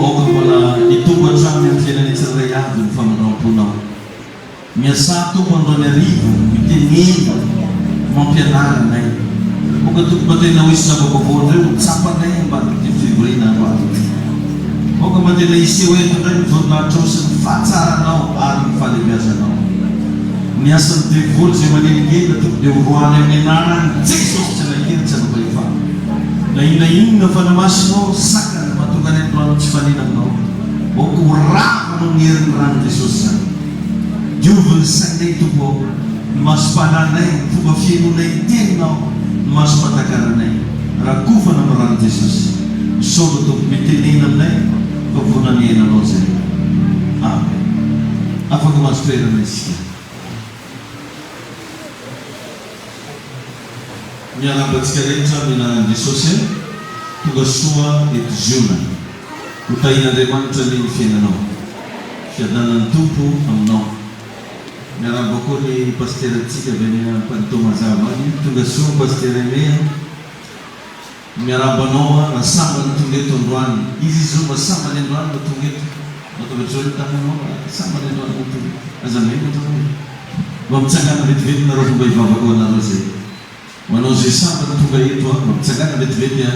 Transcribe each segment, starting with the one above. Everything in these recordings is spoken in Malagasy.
aoka mbola hitombo hatrany amin'ny fiainanay tsirairay avy ny famindram-ponao. Miasà Tompo androany hariva, mitenena, mampianara anay. Aoka Tompo mba tena ho hisy zava-baovao indray ho tsapanay ambadik'ity fivoriana androany ity. Aoka mba tena hiseho eto indray ny voninahitrao sy ny fahatsaranao ary ny fahalebiazanao. Ny asan'ny devoly izay manelingelina Tompo dia horoahany amin'ny anaran'i Jesosy tsy hanan-kery tsy hanam-pahefana. Na inona inona fanamasinao sakana mahatonga anay androany tsy hifanena aminao. Aoka ho rava noho ny herin'ny ran'i Jesosy izany. Diovy ny sainay Tompo ô, ny masom-panahinay, ny fomba fihainoanay ny Teninao, ny masom-patakaranay. Rakofana amin'ny ran'i Jesosy. Misaotra Tompo, mitenena aminay fa vonona ny hiaina Anao izahay. Amen. Afaka mahazo toerana isika. Miarahaba antsika rehetra amin'ny anaran'i Jesosy. Tonga soa eto Ziona. Ho tahin'Andriamanitra anie ny fiainanao. Fiadanan'ny Tompo aminao. Miarahaba koa ny Pasiterantsika avy any Ampanitomazava any. Tonga soa Pasitera Aimé a. Miarahaba anao aho raha sambany tonga eto androany. Iza izy ireo mba sambany androany no tonga eto? Mba tonga joy ny tananao raha sambany androany no tonga eto. Aza menatra anao e. Mba mitsangàna vetivety nareo fa mba hivavaka ho anareo zay. Ho anao izay sambany tonga eto a, mba mitsangàna vetivety a,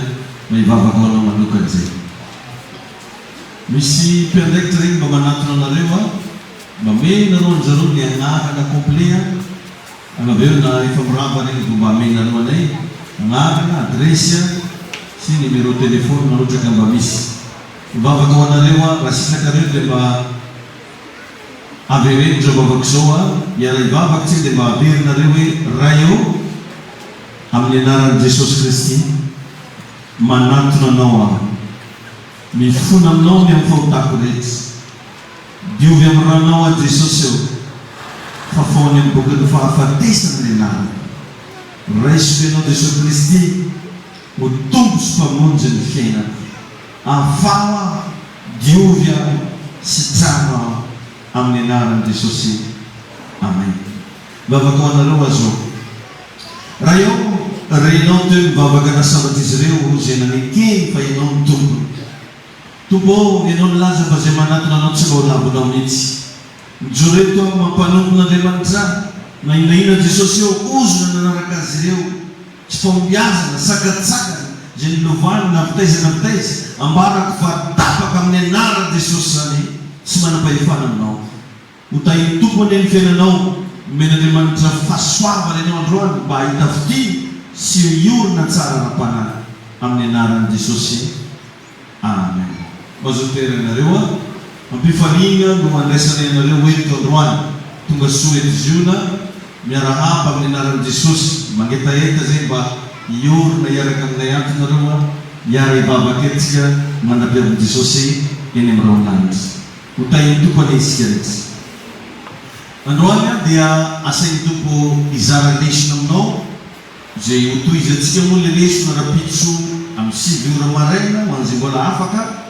mba hivavaka ho anao manokana izay. Misy mpiandraikitra regny mba manatona anareo a, mba amenareo anjareo ny agnarana complet a, Ary avy eo na efa mirava regny vao mba amenareo anay agnarana, adiresy sy numéro téléphone raha ohatra ka mba misy. Mivavaka ho anareo aho, raha sitrakareo dia mba avereno izao vavaka izao a, hiara hivavaka tsika dia mba averinareo hoe Ray ô, amin'ny anaran'i Jesosy Kristy, manantona Anao aho. Mifona Aminao ny amin'ny fahotako rehetra. Diovy amin'ny ranao aho Jesosy ô, fafao any amin'ny bokin'ny fahafatesana ny anarako. Raisiko Ianao Jesosy Kristy ho Tompo sy Mpamonjy ny fiainako. Afaho aho, diovy aho, sitrano aho amin'ny anaran'i Jesosy. Amen. Mivavaka ho anareo aho izao. Ray ô, renao teo ny vavaka nasandratr'izy ireo izay nanekeny fa Ianao no Tompony. Tompo ô, Ianao nilaza fa izay manatona Anao tsy mba ho lavinao mihitsy. Mijoro eto aho mampanompon'Andriamanitra ahy, na inona inona Jesosy ô, ozona nanaraka azy ireo, tsy fahombiazana, sakantsakana, izay nolovany na avy taiza na avy taiza, ambarako fa tapaka amin'ny anaran'i Jesosy izany, tsy manam-pahefana aminao. Ho tahin'ny Tompo anie ny fiainanao, nomen'Andriamanitra fahasoavana ianao androany mba hahita fitia sy hiorina tsara ara-panahy, amin'ny anaran'i Jesosy, Amen. Mazoto toerana ianareo a! Ampifaliana no andraisanay anareo eto androany. Tonga soa eto Ziona, miarahaba amin'ny anaran'i Jesosy. Mangetaheta zay mba hiorina hiaraka aminay ato nareo a! Hiara hivavaka eto tsika mandra-piavin'i Jesosy eny amin'ny rahon'ny lanitra. Ho tahin'ny Tompo anie isika rehetra. Androany aho dia asain'ny Tompo hizara lesona aminao. Izay ho tohizantsika moa ilay lesona rahampitso amin'ny 9 ora maraina ho an'izay mbola afaka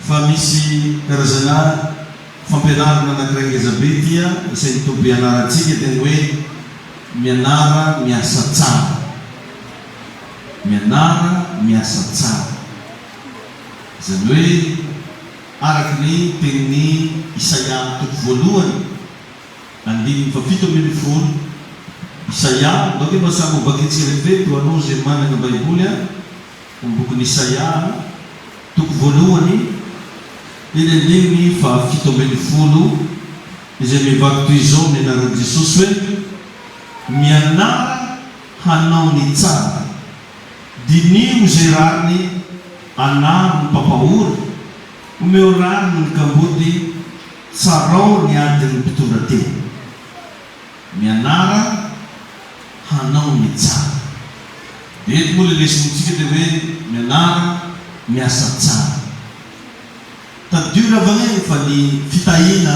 fa misy karazana fampianarana anankiray ngezabe ity asain'ny Tompo hianarantsika dia ny hoe mianara miasa tsara. Mianara miasa tsara. Izany hoe araka ny tenin'i Isaia toko voalohany Andininy fahafito ambin'ny folo, Isaia, Ndao ange mba samy ho vakintsika vetivety ho anao izay manana Baiboly an, ny bokin'i Isaia, toko voalohany, dia ny andininy fahafito ambin'ny folo, izay mivaky toy izao amin'ny anaran'i Jesosy hoe, Mianara hanao ny tsara, diniho izay rariny, anaro ny mpampahory, omeo rariny ny kamboty, Tsarao ny adin'ny mpitondra tena. Mianara hanao ny tsara. Dia eto moa ilay lesonintsika dia hoe mianara miasa tsara. Tadidio ry havana e fa ny fitahiana,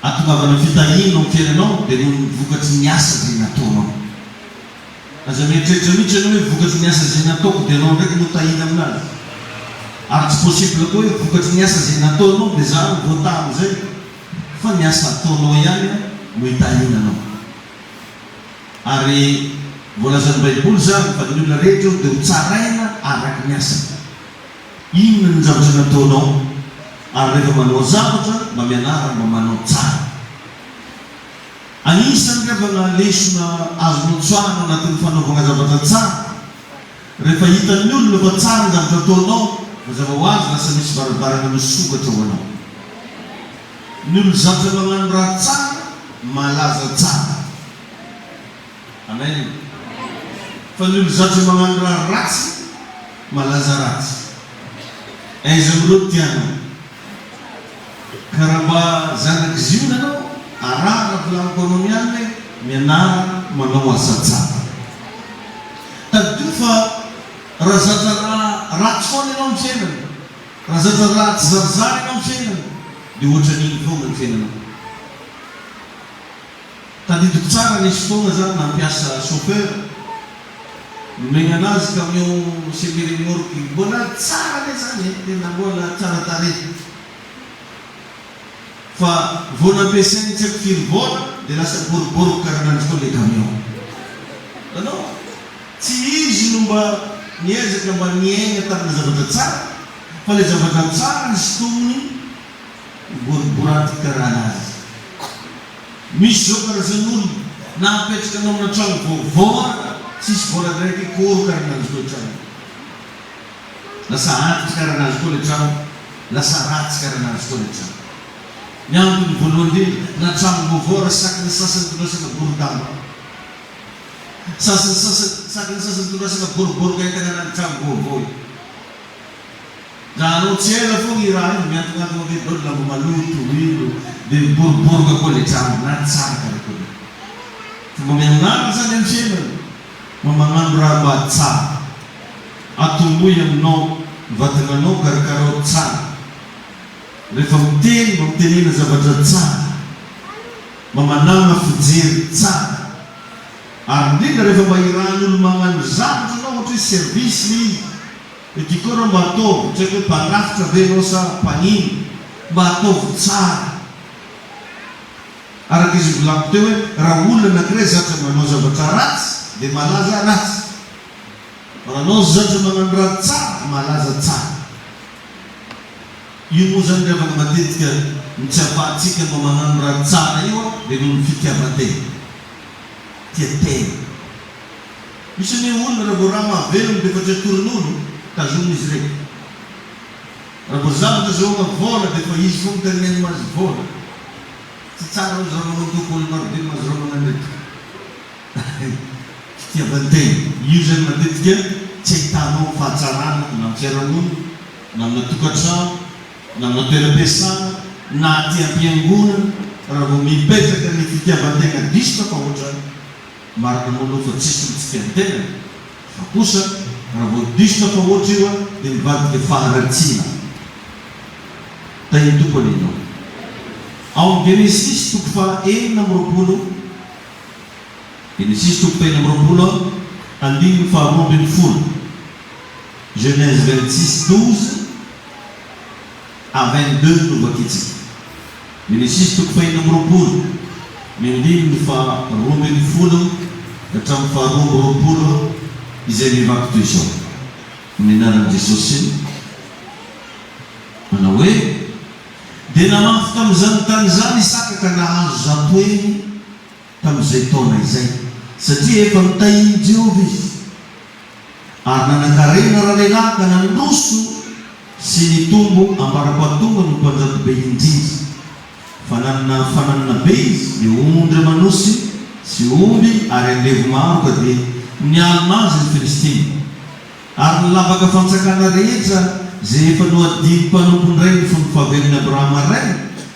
ahatongavana fitahiana eo amin'ny fiainanao dia noho ny vokatry ny asa izay nataonao. Aza mieritreritra mihitsy ianao hoe vokatry ny asa izay nataoko dia anao ndraiky no tahina aminazy. Ary tsy possible koa hoe vokatry ny asa izay nataonao dia za no voataha amin'izay. Fa ny asa ataonao ihany no hitahina anao. Ary voalazan'ny baiboly izany fa ny olona rehetra eo dia ho tsaraina araka ny asany. Inona ny zavatra nataonao? Ary rehefa manao zavatra, mba mianara mba manao tsara. Anisan'ny havana lesona azonao tsoahina ao anatin'ny fanaovagna zavatra tsara. Rehefa hitan'ny olona fa tsara ny zavatra ataonao, mazava ho azy lasa misy varavarana misokatra ho anao. Ny olo zatra magnano raha tsara, malaza tsara. Amen. Fa ny olo zatra magnano raha ratsy, malaza ratsy. Aiza amin'ireo tianao? Ka raha mba zanak'i Ziona ianao, araha raha volaniko anao niany hoe mianara manao asa tsara. Tadidio fa raha zatra raha ratsy foana ianao amin'ny fiainana, raha zatra raha tsy zarizary ianao amin'ny fiainana, dia ohatran'iny foana ny fiainanao. Tadidiko tsara nisy fotoana za nampiasa chauffeur, nomena anazy camion semi remorque mbola tsara anie zany e, tena mbola tsara tarehy fa vao nampiasainy tsy haiko firy volana dia lasa boroboroka karaha an'azy koa le camion. Hitanao? Tsy izy no mba niezaka mba niaina tamina zavatra tsara fa le zavatra tsara nisintominy boriboraty karaha anazy. Misy zao karazan'olona na apetraka anao amina trano vaovao ara tsisy vola ndraiky koro karanazy koa trano lasa antitra karanazy koa le trano lasa ratsy karanazy koa le trano ny antony voalohany indrindra na trano vaovao ara saky ny sasany tondrasana gorodamba sasany sasany saky ny sasany tondrasana boroboroka entana anany trano vaovao io. Raha anao tsy ela foagna i raha io miantognantogna ake daholo lamba maloto ilo de miboroboroka koa le tragno na tsara karakory fa mba mianara zany am fiainana mba magnano raha mba tsara atomboy aminao vatagnanao karakarao tsara refa miteny mba mitenena zavatra tsara mba managna fijery tsara ary indrindra refa mba irahan'olo magnano zavatra anao ohatra hoe service le izy Ity koa reo mba ataovy, tsy haiko hoe mpandrafitra ve ianao sa mpanino, mba ataovy tsara. Araka izy novolaniko teo hoe raha olona anakiray zatra manao zavatra ratsy dia malaza ratsy. Fa raha anao zatra magnano raha tsara, malaza tsara. Io moa zany ry havana matetika ny tsy afahantsika mba magnano raha tsara io dia noho ny fitiavan-tena. Tia tena. Misy anie olona raha vao raha mahavelona dia efa tsy atoron'olo, tazomina izy ireny. Raha vao zavatra azahoana vola dia efa izy foana tariany mahazo vola. Tsy tsara ozy raha manao antoko olo marobe mahazo raha magnano reto. Fitiavan-tena. Io zany matetika tsy ahitanao fahatsarana na amin'ny fiarahamonina, na amina tokantrano, na amina toeram-piasana, na aty am-piangonana, raha vao mipetraka ny fitiavan-tegna diso tafahoatra. Marina moa aloha fa tsisy mitsika ny tenany fa kosa raha vao diso tafahoatra io dia mivadika faharatsiana. Tahin'ny Tompo anie ianao. Ao amin'ny Genesisy toko faha 26, Genesisy toko faha 26 andininy faha 12, Genèse 26 12 à 22 no vakintsika. Genesisy toko fahenina amby 20, ny andininy faha 12 ka hatramin'ny faha 22 izay mivaky toy izao, Amin'ny anaran'i Jesosy, manao hoe, Dia namafy tamin'izany tany izany Isaka ka nahazo 100 heny tamin'izay taona izay, satria efa notahian'i Jehovah izy. Ary nanan-karena ralehilahy ka nandroso sy nitombo ambara-pahatongany ho mpanjaka be indrindra. Fa nanana fananana be izy, dia ondry aman'osy sy omby ary andevo maro, ka dia nialona azy ny Filistina. Ary ny lavaka fantsakana rehetra izay efa nohadian'ny mpanompon-drainy fony fahavelon'i Abrahama rainy,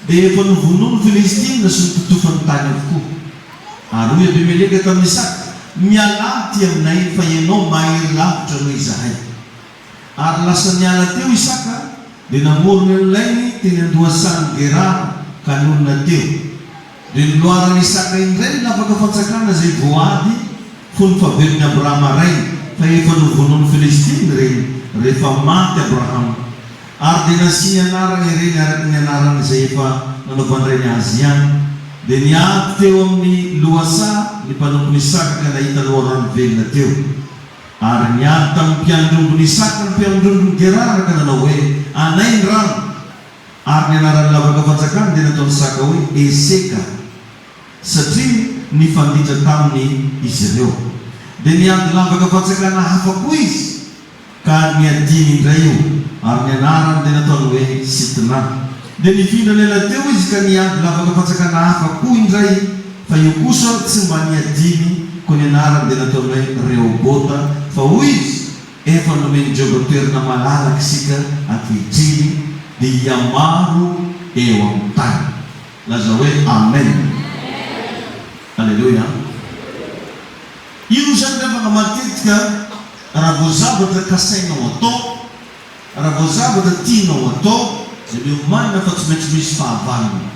dia efa novonoin'ny Filistina sy nototofany tany avokoa. Ary hoy Abimeleka tamin'i Isaka, Mialà aty aminay, fa ianao mahery lavitra noho izahay. Ary lasa niala teo Isaka, dia namorona ny lainy teny an-dohasahan'i Gerara, ka nonina teo. Dia noloaran'i Isaka indray ny lavaka fantsakana izay voaady fony fahavelon'i Abrahama rainy, fa efa novonoin'ny Filistina ireny, rehefa maty Abrahama. Ary dia nasiany anarana ireny araka ny anarany izay efa nanaovan-drainy azy ihany. Dia niady teo amin'ny lohasaha ny mpanompon'i Isaka ka nahita loharano velona teo. Ary niady tamin'ny mpiandry ombin'i Isaka ny mpiandry ombin'i Gerara ka nanao hoe, Anay ny rano! Ary ny anaran'ny lavaka fanjakany dia nataon'i Isaka hoe Eseka, satria nifanditra taminy izy ireo. Dia niady lavaka fantsakana hafa koa izy, ka niadiany indray io, ary ny anarany dia nataony hoe Sitna. Dia nifindra niala teo izy ka niady lavaka fantsakana hafa koa indray, fa io kosa tsy mba niadiany, koa ny anarany dia nataony hoe Rehobota, fa hoy izy, Efa nomen'i Jehovah toerana malalaka isika ankehitriny, dia hihamaro eo amin'ny tany. Lazao hoe, Amen! Aleloia! Io izany angamba matetika raha vao zavatra kasainao atao, raha vao zavatra tianao atao dia miomanina fa tsy maintsy misy fahavalony.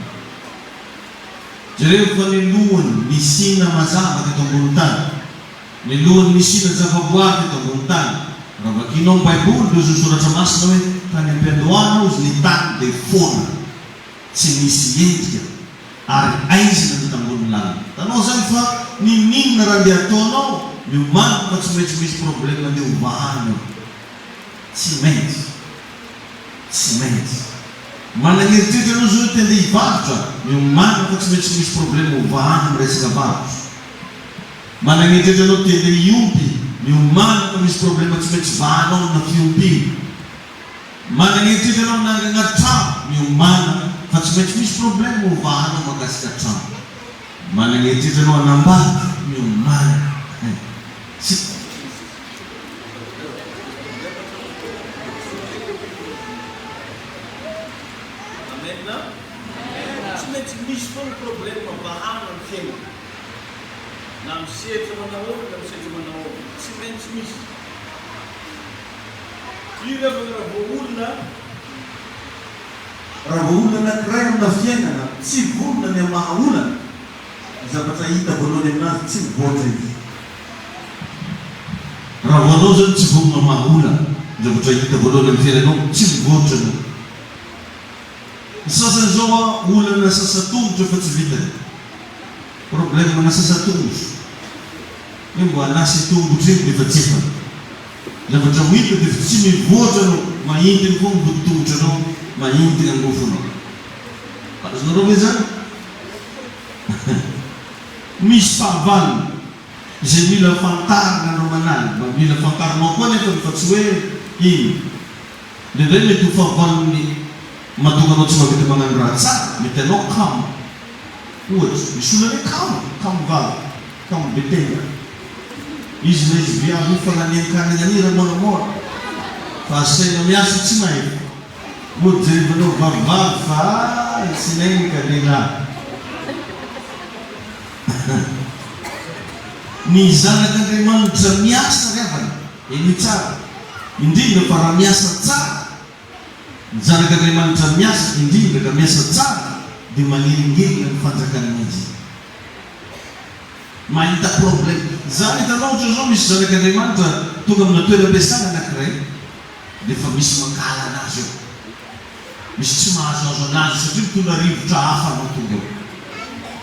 Jereo fa ny lohany nisiana mazava teto ambony tany, ny lohany nisiana zavaboary teto ambony tany. Raha vakianao ny baiboly dia hozy ny soratra masina hoe tany am-piandohana hozy ny tany dia foana. Tsy nisy endrika ary aizina ny tambonin'ny lalana. Hitanao zany fa ninoninona raha ndeha ataonao, miomana fa tsy maintsy misy problème ndeha ho vahana eo. Tsy maintsy. Tsy maintsy. Manana eritreritra anao zao hoe te ndeha hivarotra, miomana fa tsy maintsy misy problème ho vahana amin'ny resaka varotra. Manana eritreritra anao te ndeha hiompy, miomana fa misy problème tsy maintsy vahanao amina fiompiana. Manana eritreritra anao hanangana trano, miomàna fa tsy maintsy misy problème ho vahanao mahakasika trano. Manana eritreritra anao hanambady, miomàna eh. Tsy. Amen. Tsy maintsy misy foana problème vahana amin'ny fiainana. Na amin'ny sehatra manahoana na amin'ny sehatra manahoana. Tsy maintsy misy. Io ry havana raha vao olona. Raha vao olona anankiray amina fiainana tsy vonona ny hamaha olana, ny zavatra hita voalohany aminazy tsy mivoatra izy. Raha vao anao zany tsy vonona hamaha olana, ny zavatra hita voalohany amin'ny fiainanao tsy mivoatra ianao. Ny sasany zao a olana sasa-tongotra fa tsy vitany. Problème na sasa-tongotra. Hoe mba hanasa tongotra iny dia efa tsy efany. Zavatra ho hita dia tsy mivoatra anao, mahintiny koa ny voditongotra anao, mahintiny angofonao. Azonareo ve izany? Misy fahavalony izay mila fantarina andro aman'alina, mba mila fantarinao koa anefa fa tsy hoe ino. Indraindray mety ho fahavalon'ny mahatonga anao tsy mahavita magnano raha tsara, mety anao kamo. Ohatra, misy olona hoe kamo, kamo vava, kamo be tenda. Izy na izy viavy io fa lanian-kanina any ramoramora fa asaina miasa tsy mahefa. Mody jerevanao vavivavy fa tsy nainy ka lehilahy. Ny zanak'Andriamanitra miasa ry havana, henoy tsara, indrindra fa raha miasa tsara, ny zanak'Andriamanitra miasa, indrindra ka miasa tsara dia manelingelina ny fanjakan'ny maizina. Mahita problème. Zany hitanao ohatra zao misy zanak'Andriamanitra tonga amina toeram-piasana anakiray dia efa misy mankahala anazy eo. Misy tsy mahazoazo anazy satria mitondra rivotra hafa anao tonga eo.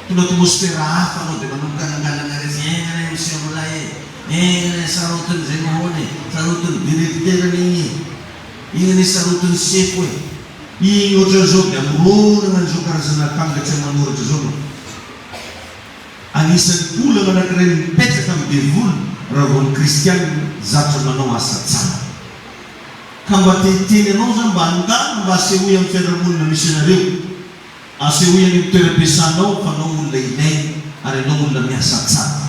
Mitondra atmosphère hafa anao dia manomboka ananganana resy egny anie monsieur milay e, egny anie sarotiny zegny ahoana e, sarotiny directeur anie igny e, igny anie sarotiny sefo e, igny ohatran'izao dia mironana an'izao karazana akanga tsy manoratra zao anao. Anisan'ny olana anankiray mipetraka amin'ny devoly raha vao ny kristiana zatra manao asa tsara. Ka mba te hiteny anao za mba andana mba asehoy amin'ny fiarahamonina misy anareo, asehoy any amin'ny toeram-piasanao fa anao olona ilaina ary anao olona miasa tsara.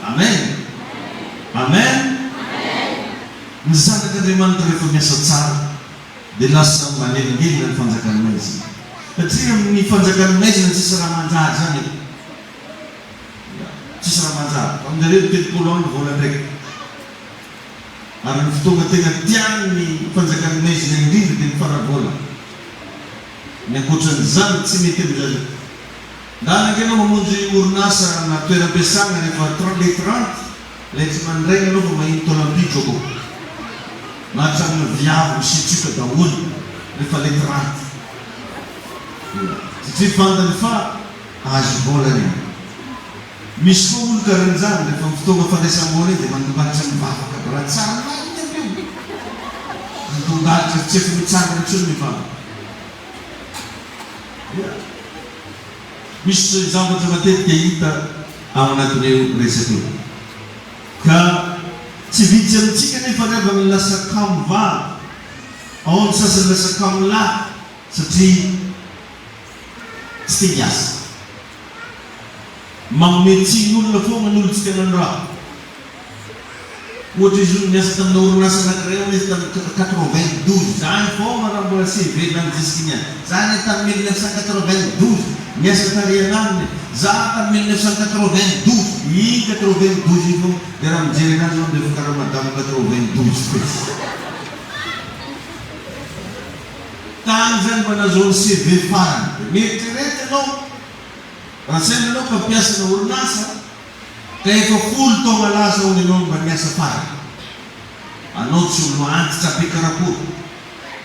Amen! Amen! Ny zanak'Andriamanitra rehefa miasa tsara dia lasa manelingelina ny fanjakan'ny maizina. Satria amin'ny fanjakan'ny maizina tsisy raha manjary zany e. Ya, tsisy raha manjary. Tamin'izareo ny 30 andro vao nandraikitra. Ary ny fotoana tena tian'ny fanjakan'ny maizina indrindra dia ny faravolana. Ny ankoatran'izany tsy mety amin'izany. Ndana ange ianao mamonjy orinasa na toeram-piasana rehefa le 30. Ilay tsy mandraigna aloha fa maheno taolam-pitroko. Na hatramin'ny viavy misitrika daholo rehefa le 30. Satria fantany fa azo vola ny any. Misy koa olo karan'izany rehefa amin'ny fotoagna fandraisam-bola iny dia mandongalitra mivavaka be raha tsara marina avy eo. Mandongalitra tsy efa mitsangana intsony mivavaka. Ya. Misy zavatra matetika hita ao anatin'io resaka io. Ka tsy vitsy amintsika anefa ry havana ny lasa kamo vavy, ao ny sasany lasa kamo lahy satria tsy te hiasa. Manome tsiny olona foana ny olon-tsy tena niraha. Ohatra izy io niasa tamina orinasa anakiray hono izy tamin'ny 92, zany foana raha mbola CV zany jusqu'iny any. Za anie tamin'ny 1992 niasa tary an'alina e, za tamin'ny 1992, iny 92 iny foana dia raha mijery anazy ianao dia efa karaha madame 92 koa izy. Tany zany mba nazahoany CV farany. Dia mieritrereta ianao raha sendra ianao ka mpiasana orinasa ka efa folo taogna lasa hono ianao no mba niasa farany. Anao tsy olo antitra be karakory.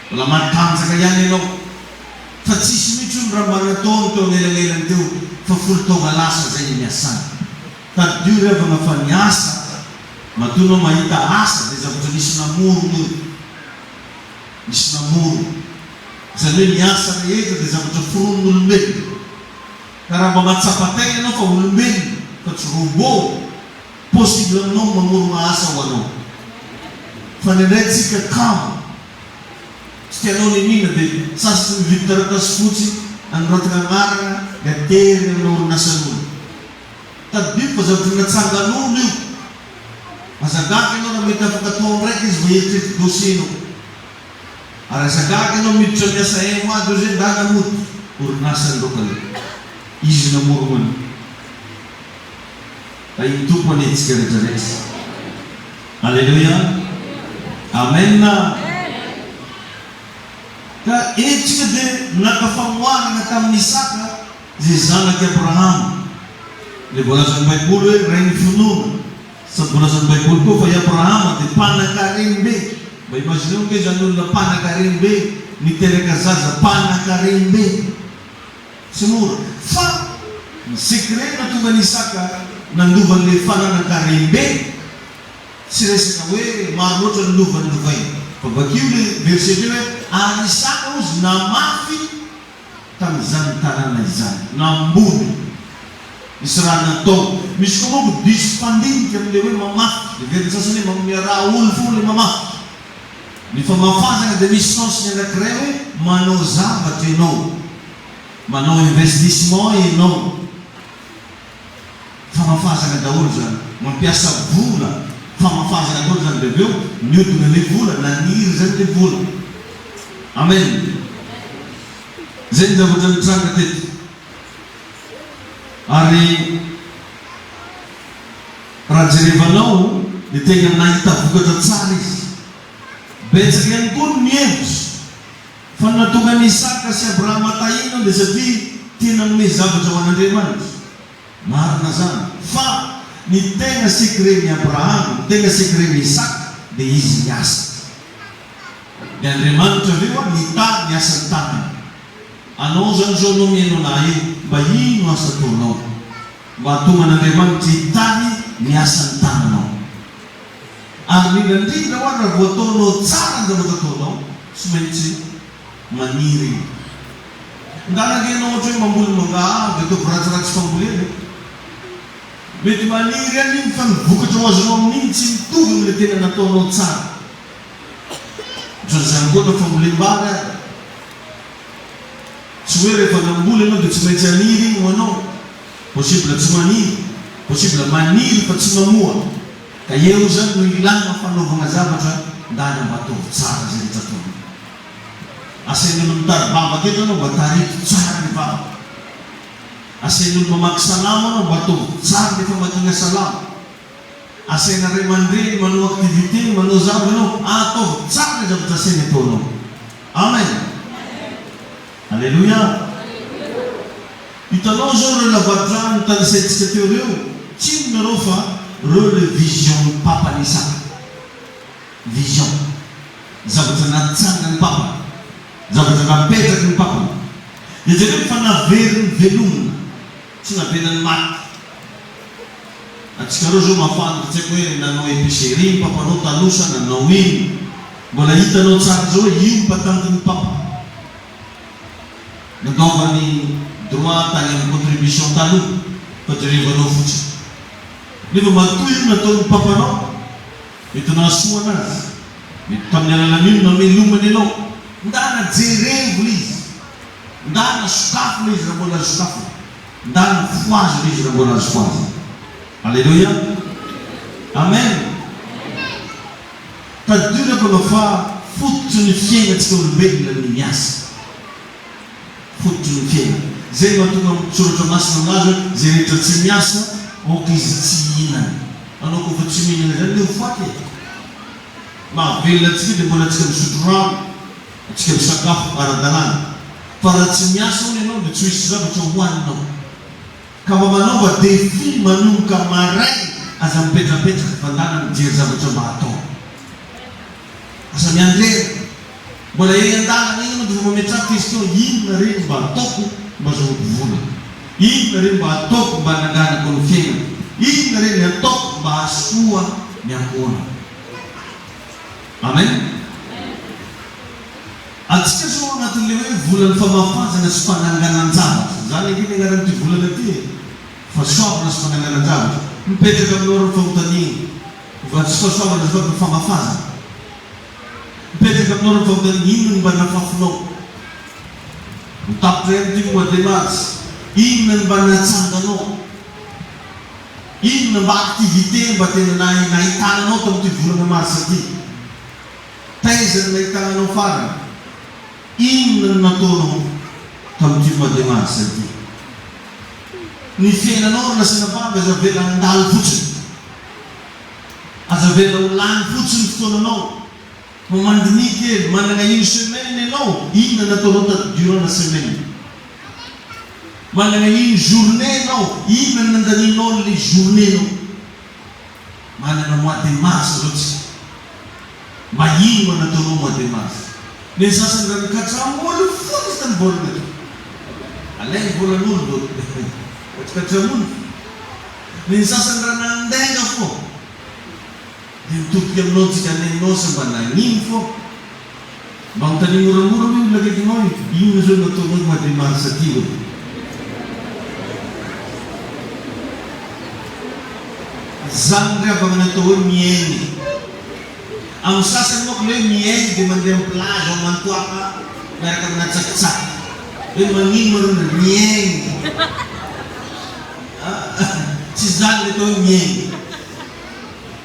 Mbola matanjaka ihany ianao. Fa tsisy mihitsy hono raha mba nataony teo anelanelany teo fa folo taogna lasa zay ny niasany. Tadidio ry havana fa ny asa, matoa ianao mahita asa dia zavatra nisy namorona io. Nisy namorona. Izany hoe ny asa rehetra dia zavatra foronin'olombelona. Ka raha mba mahatsapa tegna ianao fa olombelona fa tsy robot, possible aminao ny mamorogna asa ho anao. Fa indraindray tsika kamo, tsy tianao niniana dia sasany mividy taratasy fotsy anoratana agnarana dia ateriny amina orinasan'olo. Tadidio fa zavatra natsangan'olo io. Aza gaga ianao raha mety afaka taon-draika izy vao hieritreritra dossier-nao. Ary aza gaga ianao miditra miasa un mois deux zay ndana mody orinasa ny rokany izy namorogno an'io. Tahin'ny Tompo anie tsika rehetra rehetra. Aleloia. Amen. Ka eto tsika dia naka famoarana tamin'i Isaka izay zanak'i Abrahama. Ilay voalazan'ny Baiboly hoe rain'ny finoana. Sady voalazan'ny Baiboly koa fa i Abrahama dia mpanan-karem-be. Mba imagineo ange izany olona mpanan-karem-be niteraka zaza mpanan-karem-be. Tsy mora. Fa ny secret nahatonga an'i Isaka nandova an'ilay fananan-karem-be, tsy resaka hoe maro loatra ny lova nolovainy. Fa vakio ilay verset teo hoe, ary Isaka hozy namafy tamin'izany tanàna izany. Namboly. Nisy raha natao. Misy koa manko diso mpandinika amin'ilay hoe mamafy. Heverin'ny sasany hoe manome raha olo foana ilay mamafy. Ny famafazana dia misy sens-ny anankiray hoe manao zavatra ianao. Manao investissement ianao. Famafazana daholo izany. Mampiasa vola. Famafazana daholo izany. Dia avy eo miodina ilay vola, naniry izany ilay vola. Amen. Izay ny zavatra nitranga teto. Ary raha jerevanao dia tena nahita vokatra tsara izy. Betsaka ihany koa ny mihevitra fa ny nahatonga an'i Isaka sy Abrahama tahina dia satria tia nanome zavatra ho an'Andriamanitra. Marina izany. Fa ny tena secret-n'i Abrahama, ny tena secret-n'i Isaka dia izy niasa. Dia Andriamanitra avy eo nitahy ny asan'ny tanany. Anao zany zao anao mihaino anah io mba ino asa ataonao mba hahatonga an'Andriamanitra hitahy ny asan'ny tananao? Ary indrindra indrindra hoa raha vao ataonao tsara ny zavatra ataonao tsy maintsy maniry iny. Ndana ange ianao ohatra hoe mamboly mangahazo dia ataovy ratsiratsy fambolena e! Mety maniry ihany iny fa ny vokatra ho azonao amin'iny tsy mitovy amin'ilay tena nataonao tsara. Ohatran'izany koa na fambolem-bary ary. Tsy hoe rehefa namboly ianao dia tsy maintsy haniry iny ho anao. Possible tsy maniry, possible maniry fa tsy mamoa. Ka eo izany no ilana fanaovana zavatra ndana mba ataovy tsara izay rehetra ataonao. Asain'olo mitari-bavaka eto ianao mba tarito tsara ny vavaka. Asain'olo mamaky salamo ianao mba ataovy tsara ny famakiana salamo. Asaina ray aman-dreny manao activité, manao zavatra ianao, ataovy tsara ny zavatra asainy ataonao. Amen! Aleloia! Hitanao izao ireo lavadrano notanisaintsika teo ireo, tsy inona ireo fa ireo ilay vision-n'ny Papa Nisaka. Vision. Zavatra natsangan'ny Papa. Zavatra napetraky ny Papa. Dia jereo fa naveriny velomina, tsy navelany maty. Antsikareo zao mahafantatra tsy haiko hoe nanao epicerie ny papanao taloha sa nanao inona. Mbola hitanao tsara zao hoe io ny patentin'ny papa. Nandaovany droit tany amin'ny contribution taloha fa jerevanao fotsiny. Nefa matoa io nataon'ny papanao, mety nahasoa anazy, mety tamin'ny alalan'io no namelomany anao. Ndana jerevo le izy. Ndana sokafo le izy raha mbola azo sokafina. Ndana fohazo le izy raha mbola azo fohazina. Aleloia. Amen. Tadidio ry havana fa fototry ny fiainantsika olombelona ny miasa. Fototry ny fiainana. Izay no mahatonga ny Soratra Masina milaza hoe izay rehetra tsy miasa aoka izy tsy hihinana. Anao koa fa tsy mihinana izany anie ho faty e. Mahavelona antsika dia mbola antsika misotro rano, antsika misakafo ara-dalàna. Fa raha tsy miasa hono ianao dia tsy ho hisy zavatra hohaninao. Ka mba manaova défi manomboka maraina aza mipetrapetraka fa ndana mijery zavatra mba atao. Aza miandry ela. Mbola eny andalana eny ianao dia efa mametraka question inona re no mba ataoko mba azahoako vola? Inona re no mba ataoko mba hananganako ny fiainana? Inona re ny ataoko mba hahasoa ny ankohonako? Amen. Antsika zao ao anatin'ilay hoe volan'ny famafazana sy fananganan-javatra. Izany ange ny anaran'ity volana ity e! Fahasoavana sy fananganan-javatra. Mipetraka aminao ary ny fanontaniana, va tsy fahasoavana azafady fa famafazana? Mipetraka aminao ary ny fanontaniana, inona no mba nafafinao? Ho tapitra ihany ity mois de mars. Inona no mba natsanganao? Inona mba activité mba tena nahitana anao tamin'ity volana mars ity? Taiza no nahitana anao farany? Inona no nataonao tamin'ity mois de mars ity? Ny fiainanao ry lasanabavy aza avela handalo fotsiny. Aza avela ho lany fotsiny ny fotoananao. Fa mandiniha kely, manana une semaine ianao, inona nataonao tato durant la semaine? Manana une journée ianao, inona no nandanianao an'ilay journée-nao? Manana mois de mars zao tsika. Mba ino mba nataonao mois de mars? Ny sasany raha nikatramoly foana izy tamin'ny volana teo. Alainy volan'olo dolo. Fa tsy katramoly. Ny sasany raha nandainga foana. Dia mitodika aminao tsika nenao sa mba nagnino fô? Mba anontania moramora hoe olona akaikinao io, inona zao no ataonao mois de mars aty ô? Zany ry havagna ny atao hoe miaigny. Amin'ny sasany manko le hoe miaigny dia mandeha amin'ny plage ao Mantoaka miaraka amina tsakitsaky. Hoe magnino ma reo miaigny? Tsy zany le atao hoe miaigny.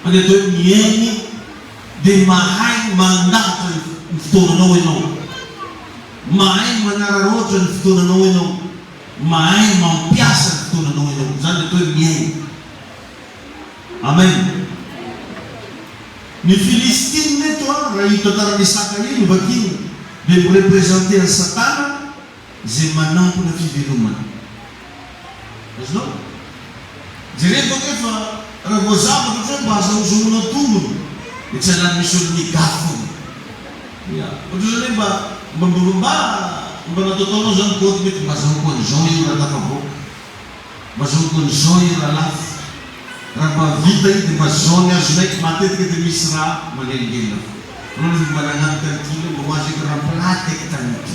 Fa ny atao hoe mihaino dia mahay mandahatra ny fotoananao ianao, mahay manararaotra ny fotoananao ianao, mahay mampiasa ny fotoananao ianao. Izany ny atao hoe mihaino. Amen. Ny Filistina eto an, raha io tantaran'i Isaka io no vakiana, dia mi-representer an'i Satana izay manampina fivelomana. Azonao? Jerevo ange fa raha vao zavatra ohatra hoe mba azahozahoana tombony dia tsy alany misy olo migafy foana. Ya. Ohatra zany hoe mba mba mba mba mba nataotaonao zany kaoty mety mba azahoako an'izao io raha tafavoaka. Mba azahoako an'izao io raha lafo. Raha mba vita io dia mba zao ny azonay matetika dia misy raha manelingelina foana. Anao nefa mba nagnano calcul mba ho azo eky raha plate eky tany ity.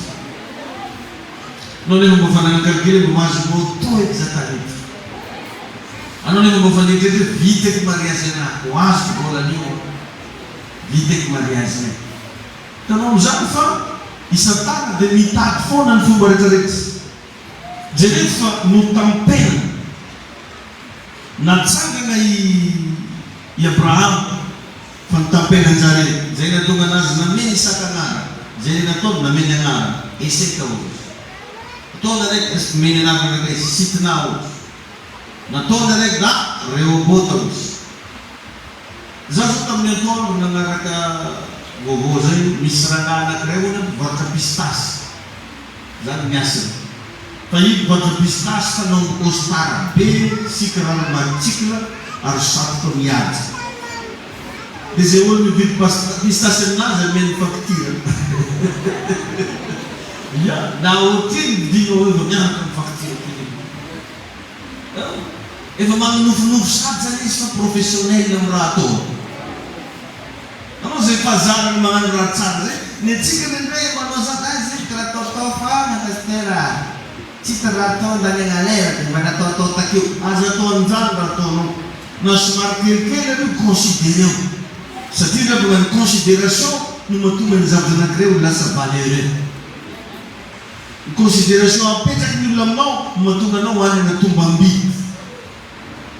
Anao nefa mba fa nagnano calcul mba ho azo moto eky za tany ity. Anao nefa mba fa nieritreritra hoe vita eky mariage anah, ho azoko vola anio an. Vita eky mariage nay. Hitanao amizany fa i satana dia mitady foana ny fomba retraretra. Jerevo fa notampenana. Natsangana i i Abrahama fa notampenan-jareo. Izay nahatonga anazy nameny Isaka agnarana. Izay le nataony, nameny agnarana. Eseka hozy izy. Nataony araiky, nomeny anarana araiky izy, Sitna hozy. Nataony araiky da Rehobota hozy. Za zao tamin'ny antoandro nagnaraka vaovao zay, misy rangahy anakiray hono mpivarotra pistasy. Zany ny asany. Fa io mpivarotra pistasy fanao costard be sy kiraro maritsikla ary satroka mihaja. Dia zay olo mividy pistasy aminazy ameny facture. Ya, na otrino vidinao eo fa miaraka am facture kely io. Efa manonofinofy sady zany izy fa professionnel amin'ny raha ataony. Anao zay fahazarana magnano raha tsara zay, ny antsika indraindray manao zaka ay zay raha ataotao fa na pasteur a! Tsy hita raha atao andaniagna lera de mba nataotao takeo, aza atao an'izany raha ataonao, na somary kelikely aloha considereo, satria raha mbola ny consideration no mahatonga ny zavatra anankiray ho lasa valeureux. Ny consideration apetraky ny olona aminao no mahatonga anao hanana tombam-bidy.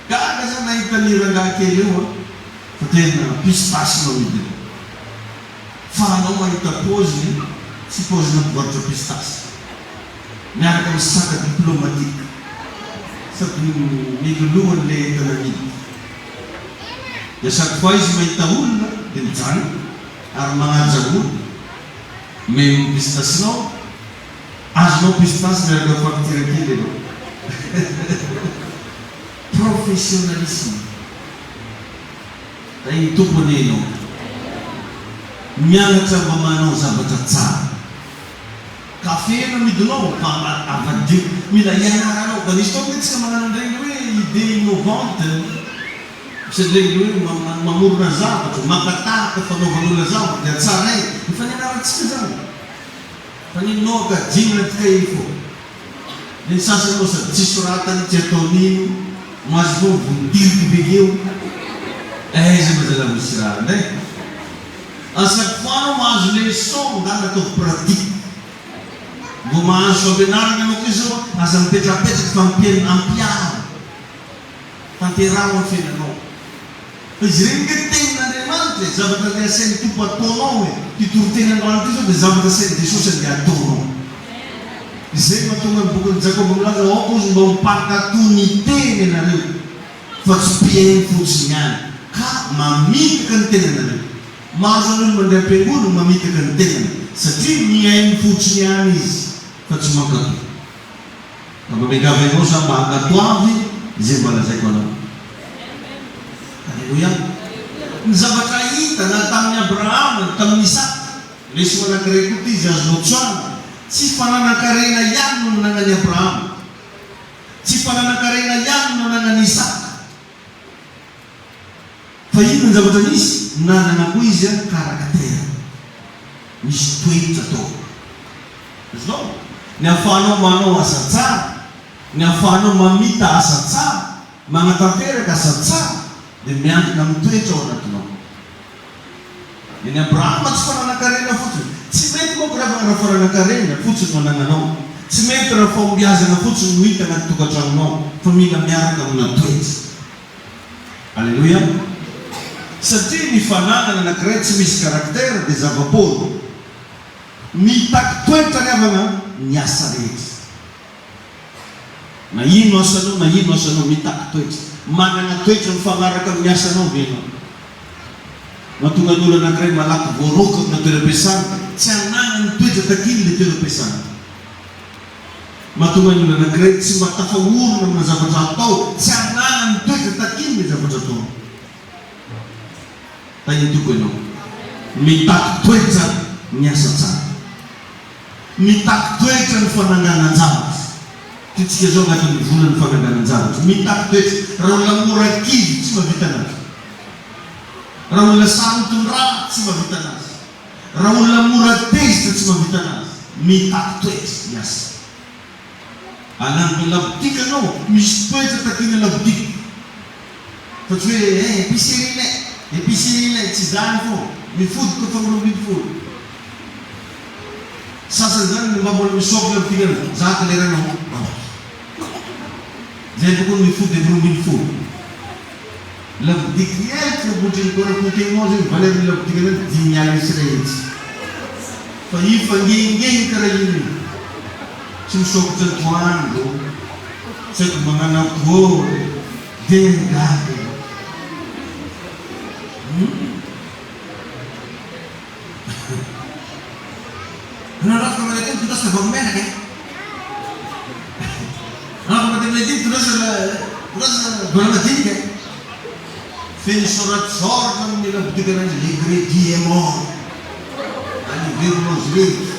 Gaga za nahita an'io rangahy kely io an, fa tena pistasy no amidiny. Fa anao mahita paoziny tsy paozina mpivarotra pistasy. Miaraka amin'ny saka diplomatique sady miloloha an'ilay entana amidy. Dia chaque fois izy mahita olona dia mijanona ary magnaja olona. Omeo ny pistasinao, azonao pistasy miaraka amin'ny facture kely ianao. Professionnalisme. Tahin'ny Tompo anie ianao. Mianatra mba manao zavatra tsara. Kafe no amidinao fa mba avadio. Mila ianaranao. Mba nisy fotoana ve tsika manana an'ireny hoe idée innovante. Misy an'ireny hoe mamorona zavatra, maka tahaka fanaovan'olona zavatra dia tsaraina. Efa nianarantsika izany. Fa ny noka dimy na tika iny fô. Ny sasany moa sady tsy soratany, tsy ataony ino, mahazo fô vondiriko be eo. Aiza ma zalahy misy raha ndray. A chaque fois anao mahazo leçon ngah ataovy pratique. Vao mahazo fampianarana anao koa izao aza mipetrapetraka fa ampiaro. Tanteraho ny fiainanao. Fa izy ireny nge tenin'Andriamanitra e, zavatra andeha asain'ny Tompo ataonao e. Ity toriteny androany ity zao dia zavatra asain'i Jesosy andeha ataonao. Izay no mahatonga ny bokin'i Jakoba milaza aoka ozy mba ho mpankatò ny teny ianareo fa tsy mpihaino fotsiny ihany ka mamitaka ny tenanareo. Maro zany olo mandeha am-piangonana mamitaka ny tenany satria mihaino fotsiny ihany izy fa tsy mankatò. Ka mba miangavy anao za mba hankatoavy izay mba lazaiko anao. Aleloia. Ny zavatra hita na tamin'i Abrahama na tamin'i Isaka, lesona anankiray koa ity izay azonao tsoahina, tsy fananan-karena ihany no nananan'i Abrahama, tsy fananan-karena ihany no nananan'i Isaka. Fa inona ny zavatra nisy? Nanana koa izy an caractère. Nisy toetra tao. Azonao? Ny ahafahanao manao asa tsara, ny ahafahanao mamita asa tsara, manatanteraka asa tsara dia miankina amin'ny toetra ao anatinao. Ny an'i Abrahama tsy fananan-karena fotsiny. Tsy mety manko raha raha fananan-karena fotsiny no anananao. Tsy mety raha fahombiazana fotsiny no hita anaty tokantranonao fa mila miaraka amina toetra. Aleloia! Satria ny fananana anankiray tsy misy caractère dia zava-poana. Mitaky toetra ry havana ny asa rehetra. Na ino asanao na ino asanao, mitaky toetra. Manana toetra mifanaraka amin'ny asanao ve ianao? Mahatonga ny olona anankiray malaky voaroaka amina toeram-piasana, tsy ananany toetra takiany ilay toeram-piasana. Mahatonga ny olona anankiray tsy mba tafaorina amina zavatra atao, tsy ananany toetra takiany ilay zavatra ataony. Tahin'ny Tompo ianao. Mitaky toetra ny asa tsara. Mitaky toetra ny fananganan-javatra. Tiantsika izao anatin'ny volan'ny fananganan-javatra. Mitaky toetra. Raha olona mora kivy, tsy mahavita anazy. Raha olona sarotiny-draha, tsy mahavita anazy. Raha olona mora tezitra tsy mahavita anazy. Mitaky toetra ny asa. Hanangona labotika anao, misy toetra takiana labotika. Fa tsy hoe eh épicerie ilay, épicerie ilay, tsy izany fô, mifody koa fa 12. Sasany zany mba mbola misaoky labotika anao, za claire anao, zay tokony mifody am 12. Labotiky elitra ankoatry ny kora compte-nao zegny valeur ny labotika zany 350. Fa io fa ngengeny karaha ino io. Tsy misokatra atoandro, tsy haiko magnano akory, de gaga io. Hum. Anao raha afaka mandeha aty mitondrasa tavoahangy menaka e. Anao afaka mandeha aminay aty mitondrasa mitondrasa vola madinika e. Feno soratsoratra amin'ny labotika anay le crédit est mort. Any iverina ozy rehetra.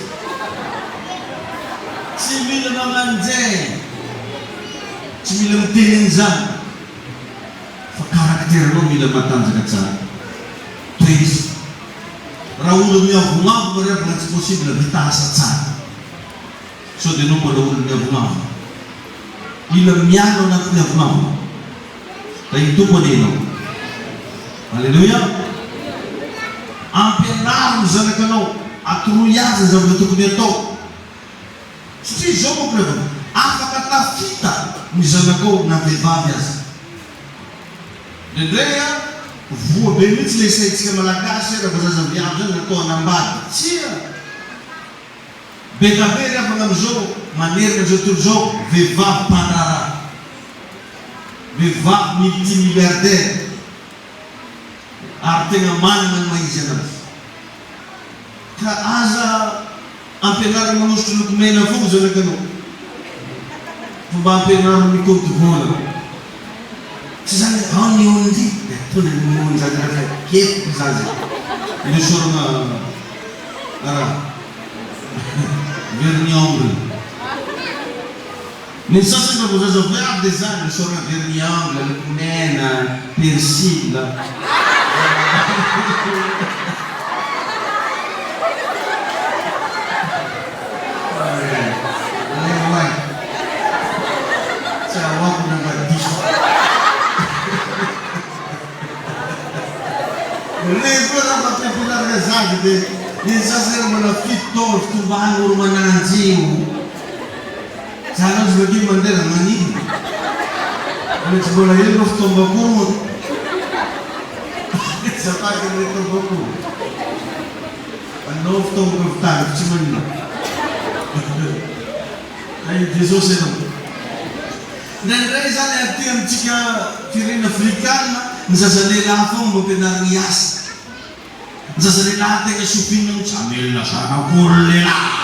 Tsy mila magnano zay. Tsy mila miteny an'izany. Caractère-nao mila matanjaka tsara. Toetra. Raha olo miavognavogna ry havana tsy possible vita asa tsara. Sao dia enao mbola olo miavognavogna. Mila miala ao anatin'ny avognavogna. Tahin'ny Tompo anie enao. Alléluia. Ampianaro ny zanakanao, atoroy azy ny zavatra tokony atao. Satria izao manko ry havana, afaka tafita ny zanakao na vehivavy aza. Indraindray an, voa be mihitsy ilay saintsika malagasy hoe raha vao zaza viavy izany natao hanambady. Tsia! Be da be ry havana amin'izao manerana izao tontolo izao vehivavy mpandraharaha. Vehivavy multi-milliardaire ary tena manana ny maha izy anazy. Ka aza ampianarina manosotro lokomena foana zanakanao fa mba ampianaro mikaonty vola. Tsy zany hoe ao ny onjy dia atondra ny onjy any raha fa kepoka zaza e. Nesorina raha vernis ongle. Ny sasany raha vao zaza viavy dia zany, nesorina vernis ongle, lokomena, persil. Aleo ay. Tsy ahoako na mba diso. Reny koa raha fampiampianarana zaza dia ny zaza raha mbola fito taona vao tonga any oro mananjy io. Zany aza bakeo mandeha raha manino. Mbola tsy mbola ela ireo fitaombakoro. Azafady amin'ilay taombakoro. Anao fitaovana vitavy tsy manino. Tahin'i Jesosy ianao. Indraindray izany aty amintsika firenena afrikana ny zaza lehilahy foana mba ampianarina hiasa. Ny zaza lehilahy tegna sofinina mihitsy, hamelona zanak'olo lehilahy.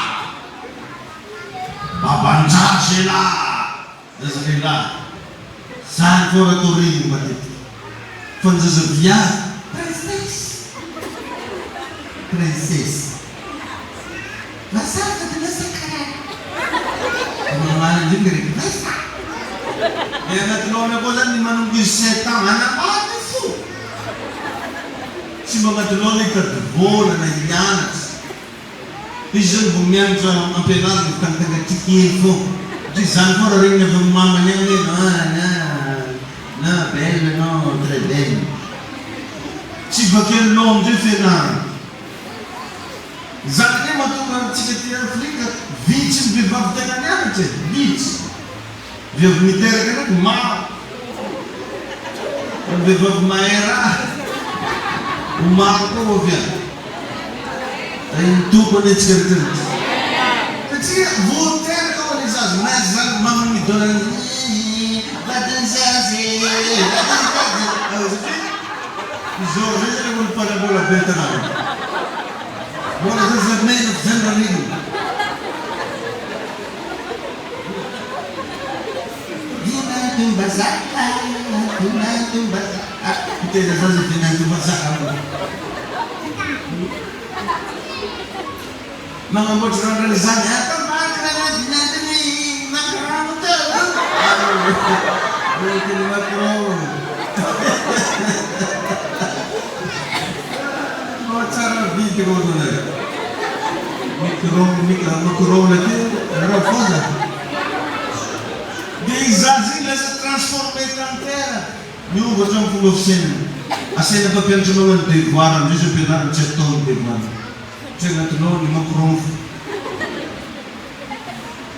Baban-jaza elah. Zaza lehilahy, zany foana atao regny matetika. Fa ny zaza viavy, princesse, princesse. Mazava de lasa karaha. De mamaly indrindra regny, mazava. De anaty lohany akao zany ny manomboka izy sept ans, manambady fo. Tsy mba anaty lohany hitady vola na hianatra. Izy zany vao mianatra ampianarina dia tangitanga tia kely foana. Satria zany foana raha regniny avy amin'ny mamany any hoe non non non belle non très belle. Tsy vakian'ny loha amizay fianarana. Zany anie mahatonga antsika aty Afrika vitsy ny vehivavy tegna nianatra e, vitsy. Vehivavy miteraka ndraiky maro. Fa ny vehivavy mahay raha ho maro koa ho avy any. Tahin'ny Tompo anie tsika rehetra rehetra. Satria vao teraka ho'a le zaza, miady zany mamany midona an'iny ii vadin'ny zaza e, vadin'ny zaza e. Satria izao zay zany olo mpanambola be an-tanàna. Mbola zaza menatra zany raha regny. Vinantom-bazaha, vinantom-bazaha. Mitaiza zaza vinantom-bazaha. Magnamboatra rano izany. Ato ambany rano vinantony Macron teo. Vinantony Macron. Mba tsara vidy rô zalahy. Micro micro micro aty nareo foza. Dia i zaza iny lasa transformé tanteraka. Miova hatramin'ny fomba fisainany. Asaina mpampianatra manao ny devoir amizay izy ampianarina tsy atao ny devoir. Tsy agnatinao ny macron fo.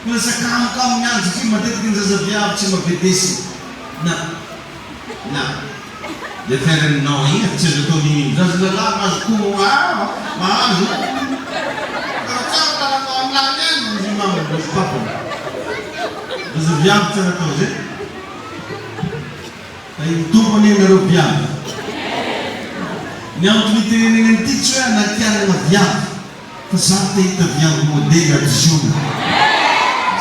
Lasa kamokamo miandry satria matetika ny zaza viavy tsy mba bedesina na na. Le faire non iny tsy azo atao n'inon'ino. Zaza lalahy mahazo koa ah mahazo. Raha tsara taranao amin'ny lahy ihany hozy mama hozy papa. Zaza viavy tsara atao zay. Tahin'ny Tompo anie nareo viavy. Ny antony itenenana an'ity tsy hoe anakianana viavy. Fa za te hita viavy modely ato Ziona.